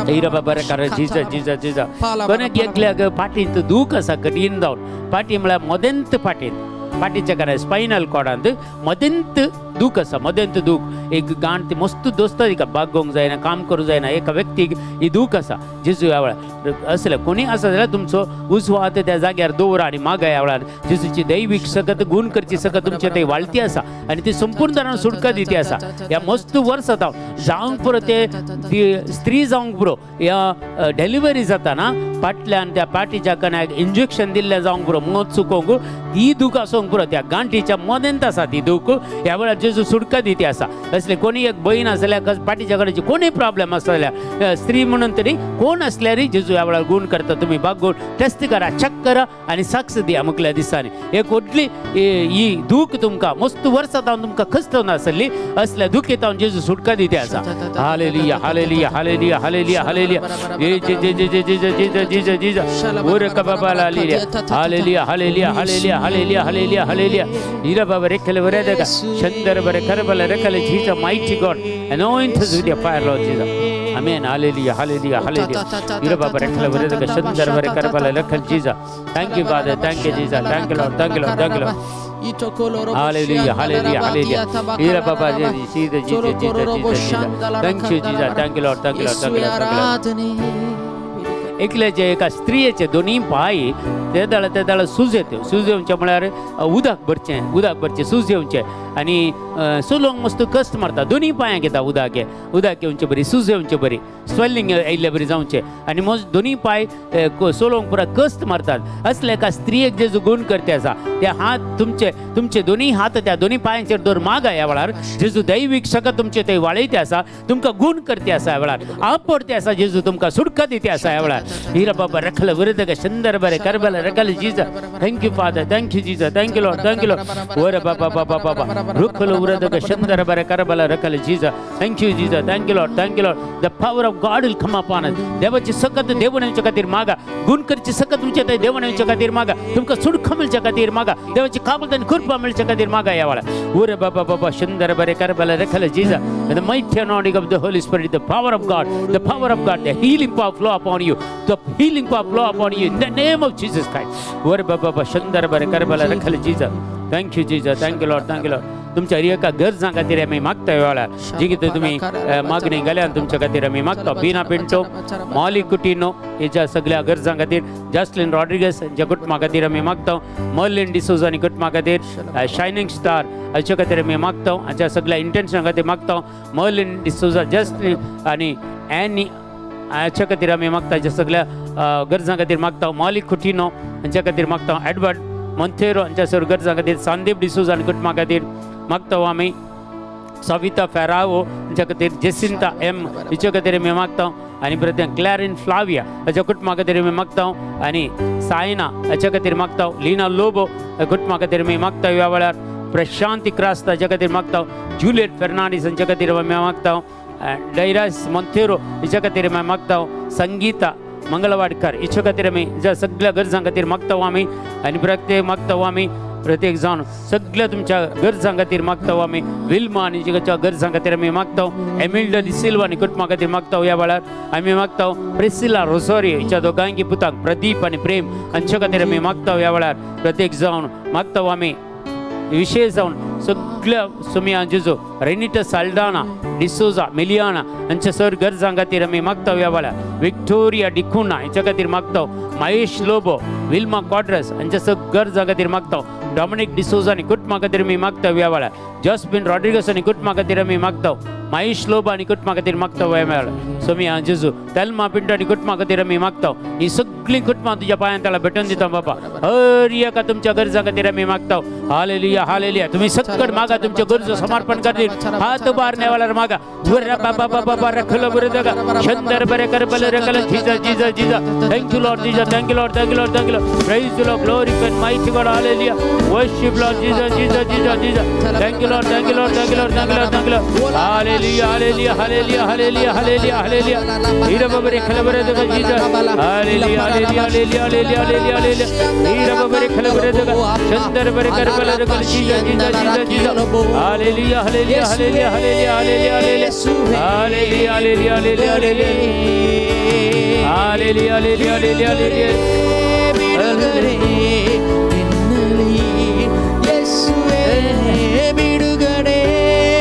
Ira Baba Raka Jesus, Jesus, Jesus. कोणाक एकल्याक फाटींत दूख आसा कठीण जावन, फाटी म्हळ्यार मदेंत फाटींत, फाटीच्या कारण spinal कॉर्डांत मदेंत दूख आसा. मदेंत दूख एक गांठ ती मस्त दोस्ता तिका बागोवंक जायना, काम करूंक जायना. एका व्यक्तीक ही दूख आसा. जेजू ह्या वेळार असले कोणी आसा जाल्यार तुमचो उजवो हात त्या जाग्यार दवरा आनी मागा. ह्या वेळार जेजूची दैवीक सकत गुण करची सकत तुमचे ते वाळती आसा आनी ती संपूर्ण तरान सुटका दिती आसा. ह्या मस्त वर्स जावं जावंक पुरो ते ती स्त्री जावंक पुरो ह्या डिलिव्हरी जाताना फाटल्यान त्या पाटीच्या कण्याक इंजेक्शन दिल्लें जावंक पुरो मत चुकोवंक ती दूख आसूंक पुरो त्या गांठीच्या मदेंत आसा ती दूख. ह्या वेळार जेजू सुटका दिती आसा. असले कोणी एक बहीण आसल्यार पाटीच्या कडेची कोणीय प्रॉब्लेम आसा जाल्यार स्त्री म्हणून तरी कोण आसल्यारय जेजू ह्या वेळार गुण करता. तुमी बागोवन टेस्ट करा, चॅक करा आनी साक्ष दिया मुखल्या दिसांनी. एक व्हडली ही दूख तुमकां मस्त वर्सां जावन तुमकां खस्त आसली असल्या दुखी जेजू सुटका दिती आसा. Hallelujah, hallelujah, hallelujah, hallelujah, hallelujah. जे जे जे जे जे जे जे जे जे जे जे ओर कबाबा hallelujah, hallelujah, hallelujah, hallelujah, hallelujah, hallelujah, hallelujah. Ira Baba रेखले वरे देगा चंदर बरे करबल रखले. Jesus, mighty God, anoint us with your fire, Lord Jesus. Amen. Hallelujah, hallelujah, hallelujah. Irababa rekhala vreda shandar vare karbala lakhal Jesus. Thank you, Father. Thank you, Jesus. Thank you, Lord. Thank you, Lord. Thank you, Lord. Hallelujah, hallelujah, hallelujah. Irababa Jesus, Jesus, Jesus, Jesus, Jesus. Thank you, Jesus. Thank you, Lord. Thank you, Lord. Thank you, Lord. Thank you, Lord. एकल्याचे एका स्त्रियेचे दोन्ही पांय ते दाळ ते दाळ सूज येते. सूज येवचें म्हळ्यार उदक भरचें, उदक भरचें, सूज येवचें आनी सोलोंक मस्त कश्ट मारता. दोन्ही पांयांक येता उदक, उदक येवचें बरी, सूज येवचें बरी, स्वेलिंग येयल्ले बरी जावचें आनी मस्त दोन्ही पांय सोलोंक पुरा कश्ट मारतात. असले एका स्त्रियेक जेजू गुण करते आसा. ते हात तुमचे, तुमचे दोन्ही हात त्या दोन्ही पांयांचेर दवर मागा. ह्या वेळार जेजू दैवीक शकत तुमचे ते वाळयते आसा, तुमकां गुण करते आसा. ह्या वेळार आपडते आसा जेजू, तुमकां सुटका दिते आसा ह्या वेळार. हिरा बाबा रखल वृदग शंदर बरे करबल रखल Jesus. Thank you, Father. Thank you, Jesus. Thank you, Lord. Thank you, Lord. वर बाबा बाबा बाबा रुखल वृदग शंदर बरे करबल रखल Jesus. Thank you, Jesus. Thank you, Lord. Thank you, Lord. The power of God will come upon us. देवाची सकत देवून येवच्या खातीर मागा. गुण करची सकत तुमच्या थंय देवून येवच्या खातीर मागा. तुमकां सुटका मेळच्या खातीर मागा. देवाची काबलत आनी कृपा मेळच्या खातीर मागा ह्या वेळार. उर बाबा बाबा शंदर बरे करबल रखल Jesus. The mighty anointing of the Holy Spirit, the power of God, the power of God, the healing power flow upon you, the healing power flow upon you in the name of Jesus Christ. वर बाबा शंदर बरे करबल रखल Jesus. Thank you, Jesus. Thank you, Lord. Thank you, Lord. तुमच्या हर एका गरजां खातीर आमी मागता ह्या वेळार. जी कितें तुमी मागणी घाल्या तुमच्या खातीर आमी मागता. बिना पिंटो, मॉली कुटिनो हेच्या सगळ्या गरजां खातीर, जास्लिन रॉड्रिगस हांच्या कुटुंबा खातीर आमी मागता. मर्लिन डिसोजा आनी कुटुंबा खातीर, शायनिंग स्टार हाच्या खातीर आमी मागता. हाच्या सगळ्या इंटेन्शन खातीर मागता. मर्लिन डिसोजा, जस्लिन आनी एनी हाच्या खातीर आमी मागता. हाच्या सगळ्या गरजां खातीर मागता. मॉली कुटिनो हांच्या खातीर मागता. एडवर्ड मोंतेरो हांच्या सर्व गरजां खातीर, संदीप डिसोजा आनी कुटुंबा खातीर मागता आमी. सविता फेरावो हांच्या खातीर, जेसिंता एम हिच्या खातीर आमी मागता. आनी परत क्लॅरिन फ्लाविया हाच्या कुटुंबा खातीर आमी मागता. आनी सायना हाच्या खातीर मागता. लिना लोबो कुटुंबा खातीर आमी मागता. ह्या वेळार प्रशांती क्रास्त हाच्या खातीर मागता. जुलियट फेर्नांडीस हांच्या खातीर आमी मागता. डैरास मोंतेरो हिच्या खातीर आमी मागता. संगीता मंगलवाडकर हिच्या खातीर आमी ज्या सगळ्या गरजां खातीर मागता आमी. आनी प्रत्येक मागता आमी, प्रत्येक जावन सगळ्या तुमच्या गरजां खातीर मागता आमी. विल्मा आनी जिच्या गरजां खातीर आमी मागता. एमिल्डा डिसिल्वा आनी कुटुंबा खातीर मागता. ह्या वेळार आमी मागता. प्रेसिला रोसोरी हिच्या दोगांकी पुतांक प्रदीप आनी प्रेम हांच्या खातीर आमी मागता. ह्या वेळार प्रत्येक जावन मागता आमी. विशेष जावन सगळ्या सुमिया जेजू रेनिटा साल्डाना डिसोजा मिलियाना हांच्या सर गरजां खातीर आमी मागता. ह्या वेळार विक्टोरिया डिकुना हांच्या खातीर मागता. महेश लोबो, विल्मा क्वाड्रस हांच्या सग गरजां खातीर मागता. डॉमिनिक डिसोजा आनी कुटुंबा खातीर आमी मागता. ह्या वेळार जस्बिन रॉड्रिगस आनी कुटुंबा खातीर आमी मागता. महेश लोबो आनी कुटुंबा खातीर मागता. ह्या वेळार सोमिया जेजू तेल्मा पिंटो आनी कुटुंबा खातीर आमी मागता. ही सगळीं कुटुंबां तुज्या पांयां तळा भेटून दिता बाबा. हर एका तुमच्या गरजां खातीर आमी मागता. Hallelujah, hallelujah. तुम्ही सक्कड मागा, तुमच्या गरजो समर्पण करतील. हात उबारण्या वेळार मागा. वर बाबा बाबा रखल बरं जगा शंदर बरे कर बल रखल Jesus, Jesus, Jesus. Thank you, Lord Jesus. Thank you, Lord. Thank you, Lord. Thank you, Lord. Praise Lord. Glory and mighty God. Hallelujah. Worship Lord Jesus, Jesus, Jesus, Jesus. Thank you, Lord. Thank you, Lord. Thank you, Lord. Thank you, Lord. Thank you, Lord. Hallelujah, hallelujah, hallelujah, hallelujah, hallelujah, hallelujah. Hira babare khalabare daga Jesus. Hallelujah, hallelujah, hallelujah, hallelujah, hallelujah, hallelujah. Hira babare khalabare daga Chandar bare karbala daga Jesus, Jesus, Jesus, Jesus. Hallelujah, hallelujah, hallelujah, hallelujah, hallelujah, hallelujah, hallelujah, hallelujah, hallelujah. Hallelujah, hallelujah, hallelujah, hallelujah. ಬಿಡುಗಡೆ ನಿನ್ನಲ್ಲಿ ಯೇಸುವೇ, ಬಿಡುಗಡೆ.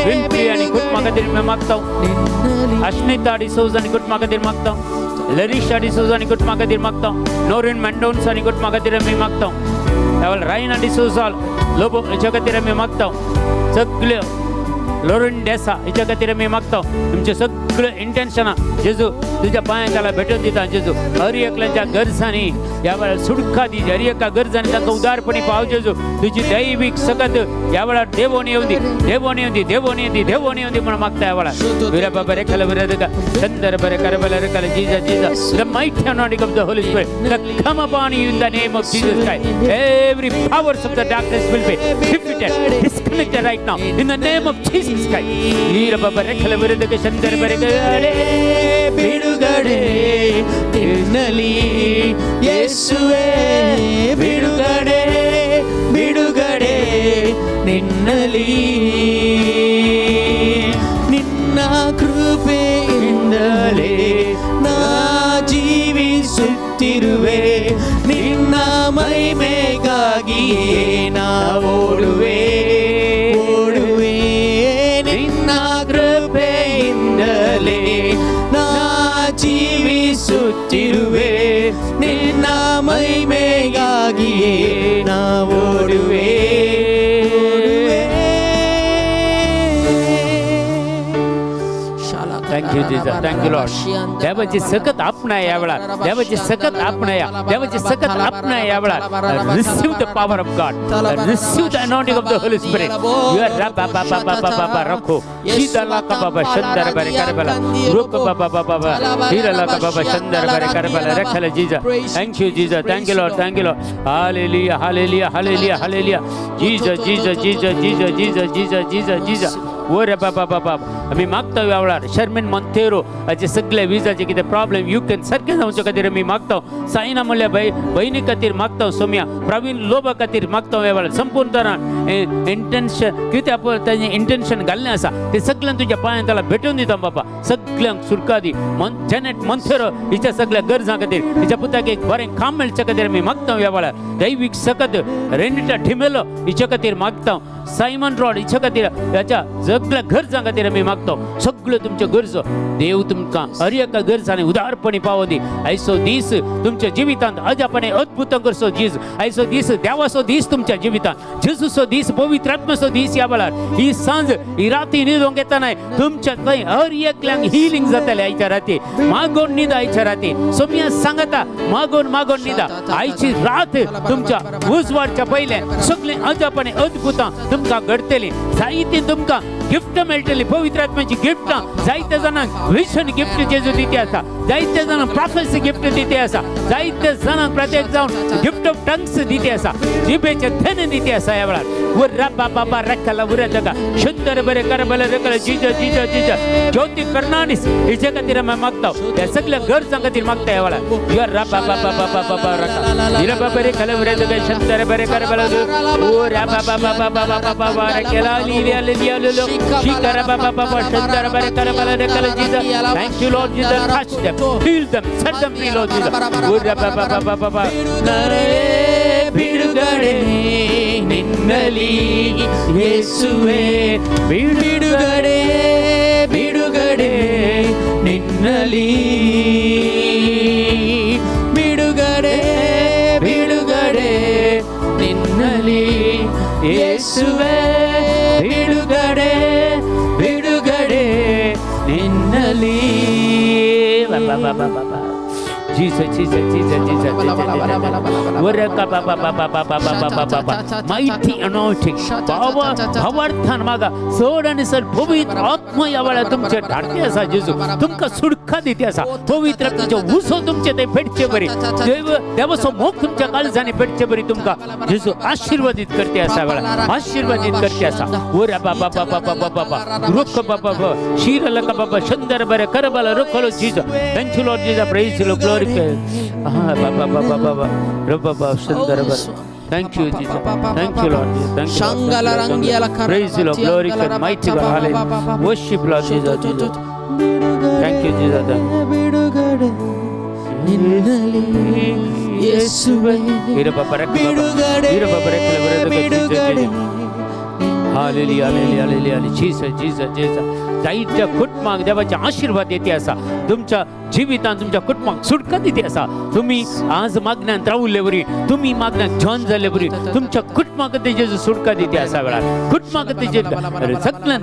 विल्पी आणि कुटुंबा खातीर मी मागता. ನಿನ್ನಲ್ಲಿ. अश्मिता डिसोज आनी कुटुंबा खातीर मागता. लरिशा डिसोज आनी कुटुंबा खातीर मागता. नोरिन मेंडोन्स आनी कुटुंबा खातीर आमी मागता. रायना डिसोजा लोबो हेच्या खातीर आमी मागता. सगळ्यो लोरिन डेसा हेच्या खातीर आमी मागता. तुमचे सगळे इंटेन्शनां जेजू तुज्या पांयां त्याला भेटून दिता. जेजू, हर एकल्याच्या गरजांनी ह्या वेळार सुटका दी. हर एका गरजांनी तांकां उदारपणी पाव. जेजू, तुजी दैवीक सकत ह्या वेळार देवोन येवन दी, देवोन येवन दी, देवोन येवन दी, देवोन येवन दी म्हणून मागता ह्या वेळार. विरा बाबा रेखल विरा चंदर बरे करबल रेखल Jesus, Jesus. The mighty anointing of the Holy Spirit that come upon you in the name of Jesus Christ. Every powers of the darkness will be defeated, disconnected right now in the name of Jesus Christ. Veera Baba रेखल ವಿರುದ್ಧ ಚಂದರ ಬರೆ ಬಿಡುಗಡೆ ನಿನ್ನಲ್ಲಿ ಯೇಸುವೇ, ಬಿಡುಗಡೆ, ಬಿಡುಗಡೆ ನಿನ್ನಲ್ಲಿ. ನಿನ್ನ ಕೃಪೆಯಿಂದಲೇ. ಕೃಪೆಯಿಂದಲೇ ನಾ ಜೀವಿಸುತ್ತಿರುವೆ, ನಿನ್ನ ಮಹಿಮೆಗಾಗಿಯೇ ನಾ ಓಡುವೆ ಓಡುವೆ. ನಿನ್ನ ಕೃಪೆಯಿಂದಲೇ ನಾ ಜೀವಿಸುತ್ತಿರುವೆ, ನಿನ್ನ ಮಹಿಮೆಗಾಗಿಯೇ ನಾ ಓಡುವೆ ಓಡುವೆ. Thank you Jesus, thank you Lord. देवाची सकत आपणा या वेळार, देवाची सकत आपणा या, देवाची सकत आपणा या वेळार. Receive the power of God, receive the anointing of the Holy Spirit. You are रा बा बा बा बा बा बा बा रखो शीतला का बाबा शंदर बरे करबला रुक बाबा बाबा बाबा हिरला का बाबा शंदर बरे करबला रखल. Jesus, thank you Jesus, thank you Lord, thank you Lord. Hallelujah, hallelujah, hallelujah, hallelujah. Jesus, Jesus, Jesus, Jesus, Jesus, Jesus, Jesus, Jesus. वर बाबा बाबा, आमी मागता ह्या वेळार शर्मेन मोंतेरो हाचे सगळे विजाचे कितें प्रॉब्लेम युकेन सारकें जावचे खातीर आमी मागता. सायना म्हणल्यार भयणी खातीर मागता. सोम्या प्रवीण लोबा खातीर मागता. ह्या वेळार संपूर्ण तरान इंटेन्शन कितें पळय ताजें इंटेन्शन घाल्लें आसा तें सगळ्यांक तुज्या पांयां तला भेटून दिता बाबा. सगळ्यांक सुरका दी. मन जेनेट मोंतेरो हिच्या सगळ्या गरजां खातीर, हिच्या पुताक एक बरें काम मेळचे खातीर आमी मागता. ह्या वेळार दैवीक सकत रेनिटा ढिमेलो हिच्या खातीर मागता. सायमन रॉड हिच्या खातीर, ह्याच्या सगळ्या गरजां खातीर आमी मागता. सगळ्यो तुमच्यो गरजो देव तुमकां हर एका गरजांनी उदारपणी पावो दी. आयचो दीस तुमच्या जिवितांत अजापणे अद्भुत करचो जीज. आयचो दीस देवाचो दीस, तुमच्या जिवितांत जेजूचो दीस, पवित्र आत्म्याचो दीस. ह्या वेळार ही सांज, ही राती न्हिदोंक येतना तुमच्या थंय हर एकल्यांक हिलिंग जातलें आयच्या राती. मागोन न्हिदा आयच्या राती. सोम्या सांगता, मागोन मागोन न्हिदा. आयची रात तुमच्या उजवाडच्या पयलें सगळीं अजापणे अद्भुतां तुमकां घडतलीं. जायतीं तुमकां गिफ्ट मेळटली, पवित्र आत्म्याची गिफ्टां. जायते जाणांक विजन गिफ्ट जेजू दिती आसा, जायते जाणांक प्रॉफेसी गिफ्ट दिती आसा, जायते जाणांक प्रत्येक जावन गिफ्ट ऑफ टंग्स दिती आसा, जिबेचे धन दिती आसा. ह्या वेळार उर्रा बाबा बा रक्कला उरा जगा शुंदर बरे करबल रकल. जीज, जीज, जीज. ज्योती फर्नांडीस हिचे खातीर आमी मागता. ह्या सगळ्या गरजां खातीर मागता ह्या वेळार. युअर रा बाबा बाबा बाबा बा रका हिरा बाबा रे खल उरा जगा शुंदर बरे करबल ओ रा बाबा बाबा बाबा बाबा रकेला लीलिया लीलिया लो शिकरा बाबा बाबा शुंदर बरे करबल रकल. Jesus, thank you Lord Jesus. Touch them, heal them, set them free, Lord Jesus. ಉರ್ರಾ ಬಾಬಾ ಬಾಬಾ ಬಾಬಾ. ಬಿಡುಗಡೆ, ಬಿಡುಗಡೆ ನಿನ್ನಲಿ ಯೇಸುವೆ. ಬಿಡುಗಡೆ, ಬಿಡುಗಡೆ ನಿನ್ನಲಿ. ಬಿಡುಗಡೆ, ಬಿಡುಗಡೆ ನಿನ್ನಲಿ ಯೇಸುವೆ. ಬಿಡುಗಡೆ, ಬಿಡುಗಡೆ ನಿನ್ನಲಿ. Jesus, Jesus, Jesus, Jesus, mighty anointing, power, भावार्थान मागा चड आनी चड पवित्र आत्मा ह्या वेळार तुमचे धाडटे आसा. जेजू तुमकां सुटका दिती आसा. पवित्र आत्म्याचो उजो तुमचे ते पेटचे बरी, देव देवाचो मोग तुमच्या काळजांनी पेटचे बरी तुमकां जेजू आशीर्वादीत करते आसा. वेळार आशीर्वादीत करते आसा. ओरा बाबा बाबा बाबा बाबा रुख बाबा शीर लका बाबा शंदर बरे Karbala रुखलो. Jesus, thank you Lord Jesus, praise Lord, glory. हा बाबा बाबा बाबा रो बाबा सुंदर बरे. Thank you, Jesus. Thank you, Lord Jesus. Thank you, Lord. Praise you, Lord. Glorify, mighty God. Hallelujah. Worship, Lord Jesus. Jesus. Thank you, Jesus. ಬಿಡುಗಡೆ ನಿನ್ನಲಿ ಯೇಸುವೆ. ಬಿಡುಗಡೆ, ಬಿಡುಗಡೆ. Hallelujah, hallelujah, hallelujah. Jesus, Jesus, Jesus. जायत्या कुटुंबाक देवाचे आशीर्वाद येते आसा. तुमच्या जिवितांत तुमच्या कुटुंबाक सुटका दिती आसा. तुम्ही आज मागण्यांत रावल्ले वरी, तुम्ही मागण्यांत जॉईन जाल्ले वरी तुमच्या कुटुंबाक तेजे सुटका दिती आसा. वेळार कुटुंबाक तेजे सगळ्यान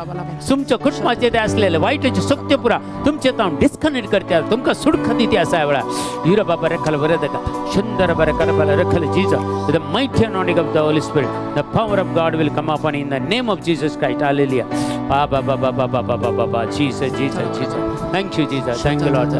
तुमच्या कुटुंबाचे ते असलेले वायटाचे शक्ती पुरा तुमचे तावन डिस्कनेक्ट करते, तुमकां सुटका दिती आसा ह्या वेळार. हिरो बाबा रेखल बरें ताका सुंदर बरें करपाला रेखल. Jesus, the mighty anointing of the Holy Spirit, the power of God will come upon in the name of Jesus Christ. Hallelujah. Ba ba ba ba ba ba ba ba ba ba. Jesus, Jesus, Jesus. Thank you, Jesus. Thank you, Lord.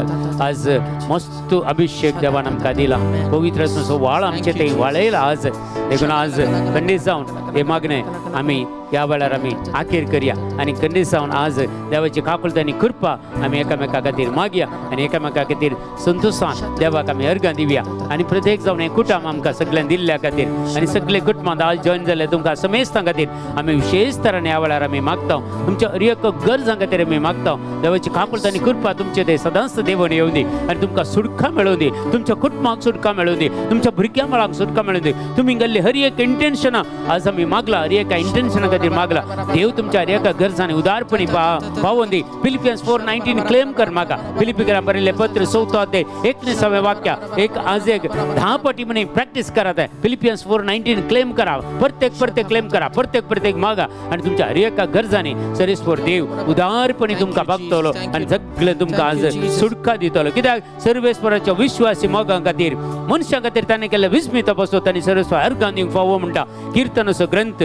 आज मस्त अभिषेक देवान आमकां दिला. पवित्र आत्म्याचो वाळ आमचे ते वाळयला आज. देखून आज खंडीत जावन हे मागणे आमी ह्या वेळार आमी आखेर करया आनी खंडीत जावन आज देवाची काकुळट आनी कृपा आमी एकामेका खातीर मागया आनी एकामेका खातीर संतोशान देवाक आमी अर्गां दिवया आनी प्रत्येक जावन हें कुटुंब आमकां सगळ्यांक दिल्ल्या खातीर आनी सगळे कुटुंबांत आज जॉयन जाल्ले तुमकां समेस्तां खातीर आमी विशेश तरान ह्या वेळार आमी मागता. तुमच्या हर एक गरजां खातीर आमी मागता. देवाची काकुळट आनी कृपा तुमचे ते सदांच देवण येवं दी आनी तुमकां सुटका मेळोवं दी, तुमच्या कुटुंबाक सुटका मेळोवं दी, तुमच्या भुरग्यां बाळांक सुटका मेळोवं दी. तुमी गेल्ले हर एक इंटेन्शनां आज आमी मागला, हर एका इंटेन्शना खातीर मागला. देव तुमच्या हर एका गरजांनी उदारपणी पावोवन दी. फिलिपियन्स 4:19 क्लेम कर मागा. फिलिपिकरां बरयल्लें पत्र चवथो अध्याय 19वें वाक्य एक आज एक 10 पटी म्हणी प्रॅक्टीस करात. फिलिपियन्स 4:19 क्लेम करा, प्रत्येक प्रत्येक क्लेम करा, प्रत्येक प्रत्येक मागा आनी तुमच्या हर एका गरजांनी सरेस्वर देव उदारपणी तुमकां बघतलो आनी सगळें तुमकां आज सुटका दितलो. कित्याक सर्वेस्वराच्या विश्वासी मोगां खातीर मनशां खातीर ताणें केल्लें विस्मिता पासून ताणें सर्वेस्वर अर्गां दिवंक फावो म्हणटा. किर्तनाचो ग्रंथ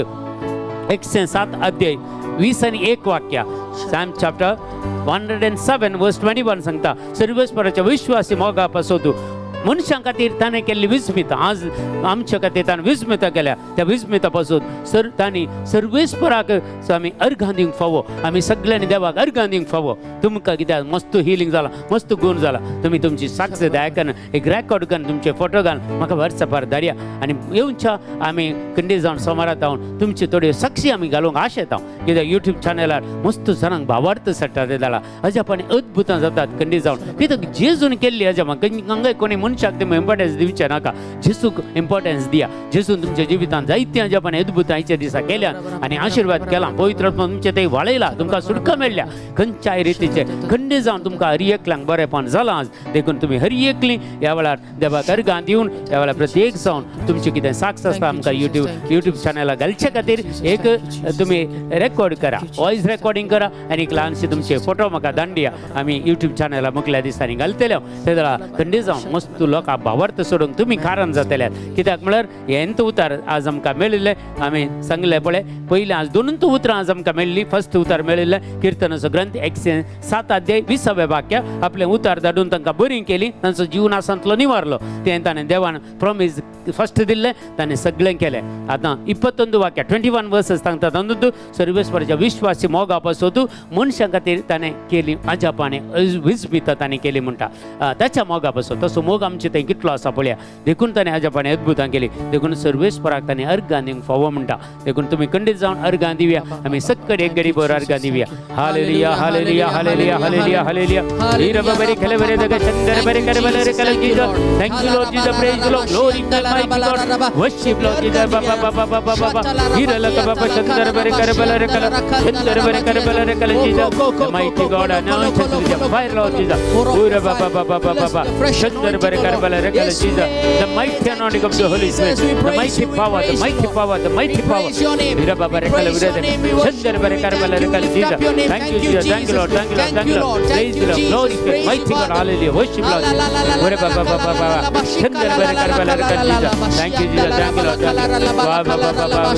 107 अध्याय 20 आनी 1 वाक्य, Psalm chapter 107 verse 21 सांगता, सर्वेस्वराच्या विश्वासी मोगा पासून मनशां खातीर ताणें केल्ली विस्मिता आज आमच्या खातीर ताणें विस्मिता केल्या. त्या विस्मिता पासून सर तांणी सर्वेस्वराक आमी अर्गां दिवंक फावो. आमी सगळ्यांनी देवाक अर्गां दिवंक फावो. तुमकां कित्याक मस्त हिलींग जाला, मस्त गुण जाला. तुमी तुमची साक्ष दायकान एक रेकॉर्ड करून तुमचे फोटो घालून म्हाका वॉट्सॅपार धाडया आनी येवच्या आमी खंडीत जावन सोमारात जावन तुमची थोड्यो साक्षी आमी घालूंक आशेता. कित्याक युट्यूब चॅनलार मस्त जाणांक भावार्थ सट्टा ते जाला अजापानी अद्भुतां जातात खंडीत जावन. कित्याक जेजून केल्ली अजापां हांगा कोणी मनशाक तुमी इम्पॉर्टन्स दिवचें नाका, जेजूक इम्पॉर्टन्स दिया. जेजून तुमच्या जिवितांत जायतीं अजापानी अद्भुतां आयच्या दिसा केल्यात आनी आशिर्वाद केला. पवित्र आत्मा तुमचें ते वाळयला, तुमकां सुटका मेळ्ळ्या खंयच्याय रितीचे. खंडीत जावन तुमकां हर एकल्यांक बरेंपण जालां आज. देखून तुमी हर एकली ह्या वेळार देवाक अर्गां दिवन ह्या वेळार प्रत्येक जावन तुमचें कितें साक्ष आसता आमकां युट्यूब चॅनलाक घालचे खातीर एक तुमी रेकॉर्ड करा, वॉयस रेकॉर्डिंग करा आनी एक ल्हानशे तुमचे फोटो म्हाका धाडया. आमी युट्यूब चॅनलाक मुखल्या दिसांनी घालतले. ते जाल्यार खंडीत जावन मस्त लोकांक भावार्थ सोडूंक तुमी कारण जातले. कित्याक म्हळ्यार हेंच उतार आज आमकां मेळिल्लें. आमी सांगलें पळय पयलीं आज दोनूच उतरां आज आमकां मेळ्ळीं. फर्स्ट उतार मेळिल्लें किर्तनाचो ग्रंथ 107 अध्याय 20वें वाक्य. आपलें उतार धाडून तांकां बरी केली, तांचो जिवनासांतलो निवारलो. तें ताणें देवान प्रॉमीस फर्स्ट दिल्लें, ताणें सगळें केलें. आतां 21 वाक्य 21 वर्सेस सांगता तातूंत सर्वेस्वराच्या विश्वासी मोगा पासून मनशां खातीर ताणें केली अजापाने विस्मिता ताणें केली म्हणटा. ताच्या मोगा पासून तसो मोग आमचे थंय कितलो आसा पळया. देखून ताणें अजापाने अद्भुतां केली. देखून सर्वेस्वराक ताणें अर्गां दिवंक फावो म्हणटा. देखून तुमी खंडीत जावन अर्गां दिवया. आमी सक्कड एक गडी बरोबर अर्गां दिवया. Hallelujah hallelujah hallelujah hallelujah hallelujah. हीर बरी खले बरे दग शंकर बरे कर बले कल Jesus. Thank you Lord Jesus, praise Lord, glory to mighty God, worship Lord Jesus. बाबा बाबा बाबा बाबा हीर लक बाबा शंकर बरे कर बले कल शंकर बरे कर बले कल Jesus. The mighty God, anointed with the fire, Lord Jesus. ऊर बाबा बाबा बाबा बाबा शंकर बरे कर बले कल Jesus. The mighty anointing of the Holy Spirit, the mighty power, the mighty power, the mighty power. हीर बाबा रे कल शंकर बरे कर बले कल Jesus. Thank you Jesus, thank you Lord, thank you Lord, thank you Lord. Praise the Lord, glory to mighty God, hallelujah, worship Lord. ऊर बाबा बाबा बाबा शंकर बरे कर बले कल Jesus. Thank you Jesus, thank you Lord, thank you. बाबा बाबा बाबा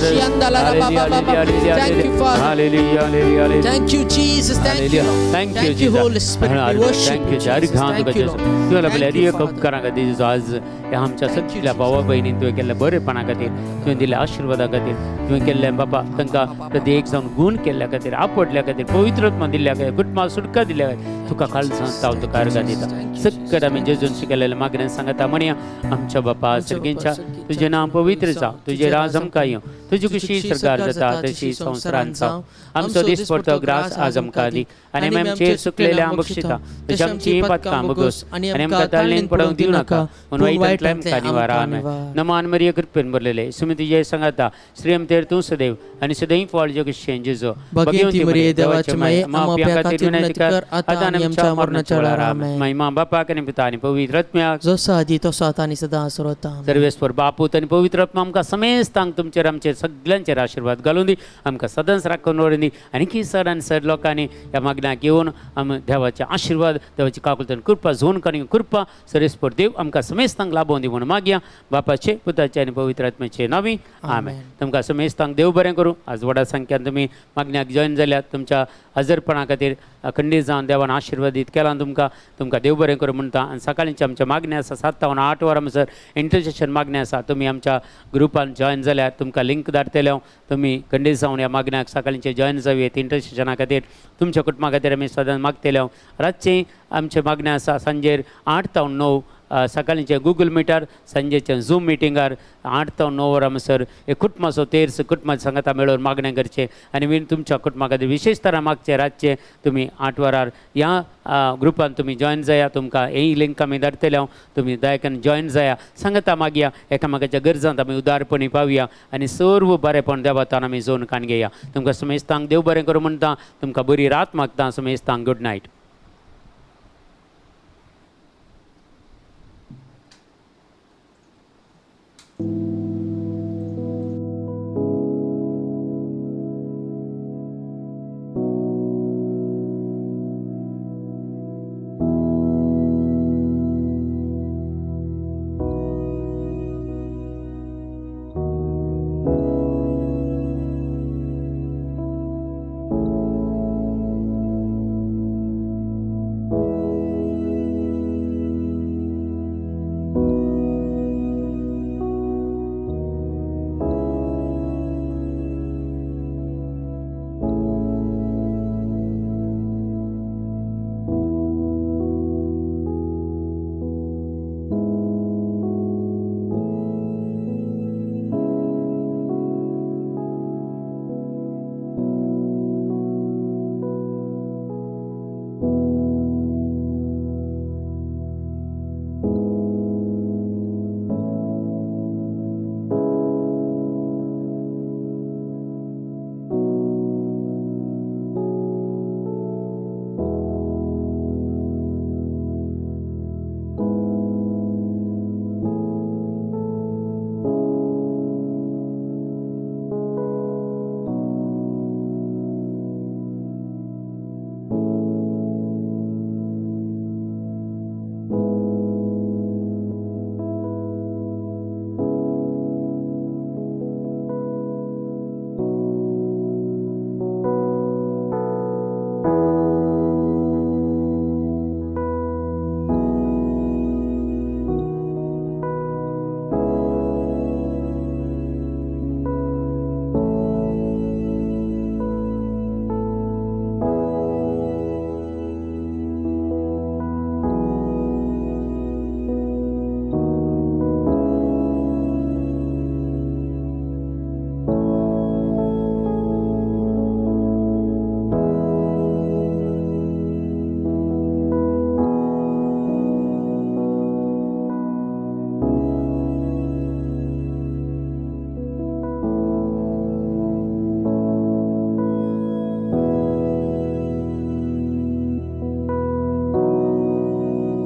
hallelujah hallelujah Thank you, Father. Hallelujah hallelujah hallelujah. Thank you, Jesus. Thank you, Lord. Thank you, Thank you, Jesus. Holy Spirit. We worship Thank you, you, Jesus. Thank you, Lord. तुवें आपल्या Thank you, एक Father. उपकारां खातीर आज ह्या आमच्या सगळ्या भावा भयणीन तुवें केल्ल्या बरेपणा खातीर, तुवें दिल्ल्या आशिर्वादा खातीर, तुवें केल्ल्या बाबा तांकां प्रत्येक जावन गूण केल्ल्या खातीर, आपडल्या खातीर, पवित्रत्मा दिल्ल्या खातीर, कुटुंबाक सुटका दिल्ल्या खातीर तुका खाल सांगता हांव तुका अर्गां दिता. सक्कड आमी जेजून शिकयलेलें मागणें सांगता म्हणया. आमच्या बापा सर्गेंच्या, तुजें नांव पवित्र जावं, तुजें राज आमकां येवं, तुजी खुशी सरकार जाता तशी संवसारांत जावं. आमचो दिसपडतो ग्रास आज आमकां दी आनी आमी आमचेर चुकलेल्या बक्षिता तशी आमची पातकां बगोस आनी आमकां ताळणेन पडोवंक दिवं नाका, पूण वायटांतल्यान आमकां निवारा. आमेन. नमान मरिय, कृपेन भरलेले, सुमी तुजे सांगाता, श्रीम तेर तूं सदैव आनी सदैव फळ जग जेजो. भगवती मरिये, देवाचे माये, आम्हा पाप्यां खातीर विनंती कर, आता आणि आमच्या मरणाच्या वेळार. आमेन. महिमा बापाक आनी पुता आनी पवित्र आत्म्याक, जसो आदी तसो आता आणि सदां सर्वता. सर्वेस्वर बापूत आनी पवित्र आत्मा आमकां समेस्तांक तुमचेर आमचेर सगळ्यांचेर आशिर्वाद घालून दी, आमकां सदांच राखून दवरून दी. आनी चड आनी चड लोकांनी ह्या मागण्याक येवन आमी देवाचे आशिर्वाद, देवाची काकुळट आनी कृपा झोन करून कृपा सर्वेस्पर देव आमकां समेस्तांक लाभोवन दी म्हणून मागया बापाचे, पुताचे आनी पवित्र आत्म्याचे नावी. आमेन. तुमकां समेस्तांक देव बरें करूं. आज व्हडा संख्यान तुमी मागण्याक जॉयन जाल्यात, तुमच्या हजरपणा खातीर. खंडीत जावन देवान आशिर्वादीत केला तुमकां. तुमकां देव बरें करूं म्हणटा. आनी सकाळींचे आमचें मागणें आसा, 7 जावन 8 वरां म्हणसर इंटरसेशन मागणें आसा. तुमी आमच्या ग्रुपान जॉयन जाल्यार तुमकां लिंक धाडटले हांव. तुमी खंडीत जावन ह्या मागण्याक सकाळींचे जॉयन जावयेत. इंटरसेशना खातीर, तुमच्या कुटुंबा खातीर आमी सदांच मागतले हांव. रातचें आमचें मागणें आसा सांजेर 8 जावन 9, सकाळींचे गुगल मिटार, सांजेचे झूम मिटिंगार 8 जावन 9 वरां म्हणसर एक कुटुंबाचो तेर्स, कुटुंबाच्या सांगाता मेळून मागणें करचें आनी वीन तुमच्या कुटुंबा खातीर विशेश तरा मागचें. रातचें तुमी 8 वरार ह्या ग्रुपान तुमी जॉयन जाया. तुमकां ही लिंक आमी धाडटले हांव. तुमी दयाकन जॉयन जाया, सांगाता मागया, एकामेकाच्या गरजांत आमी उदारपणी पावया आनी सर्व बरेपण देवातान आमी जोन काण घेया. तुमकां समेस्तांक देव बरें करूं म्हणटा. तुमकां बरी रात मागता. समेस्तांक गुड नायट.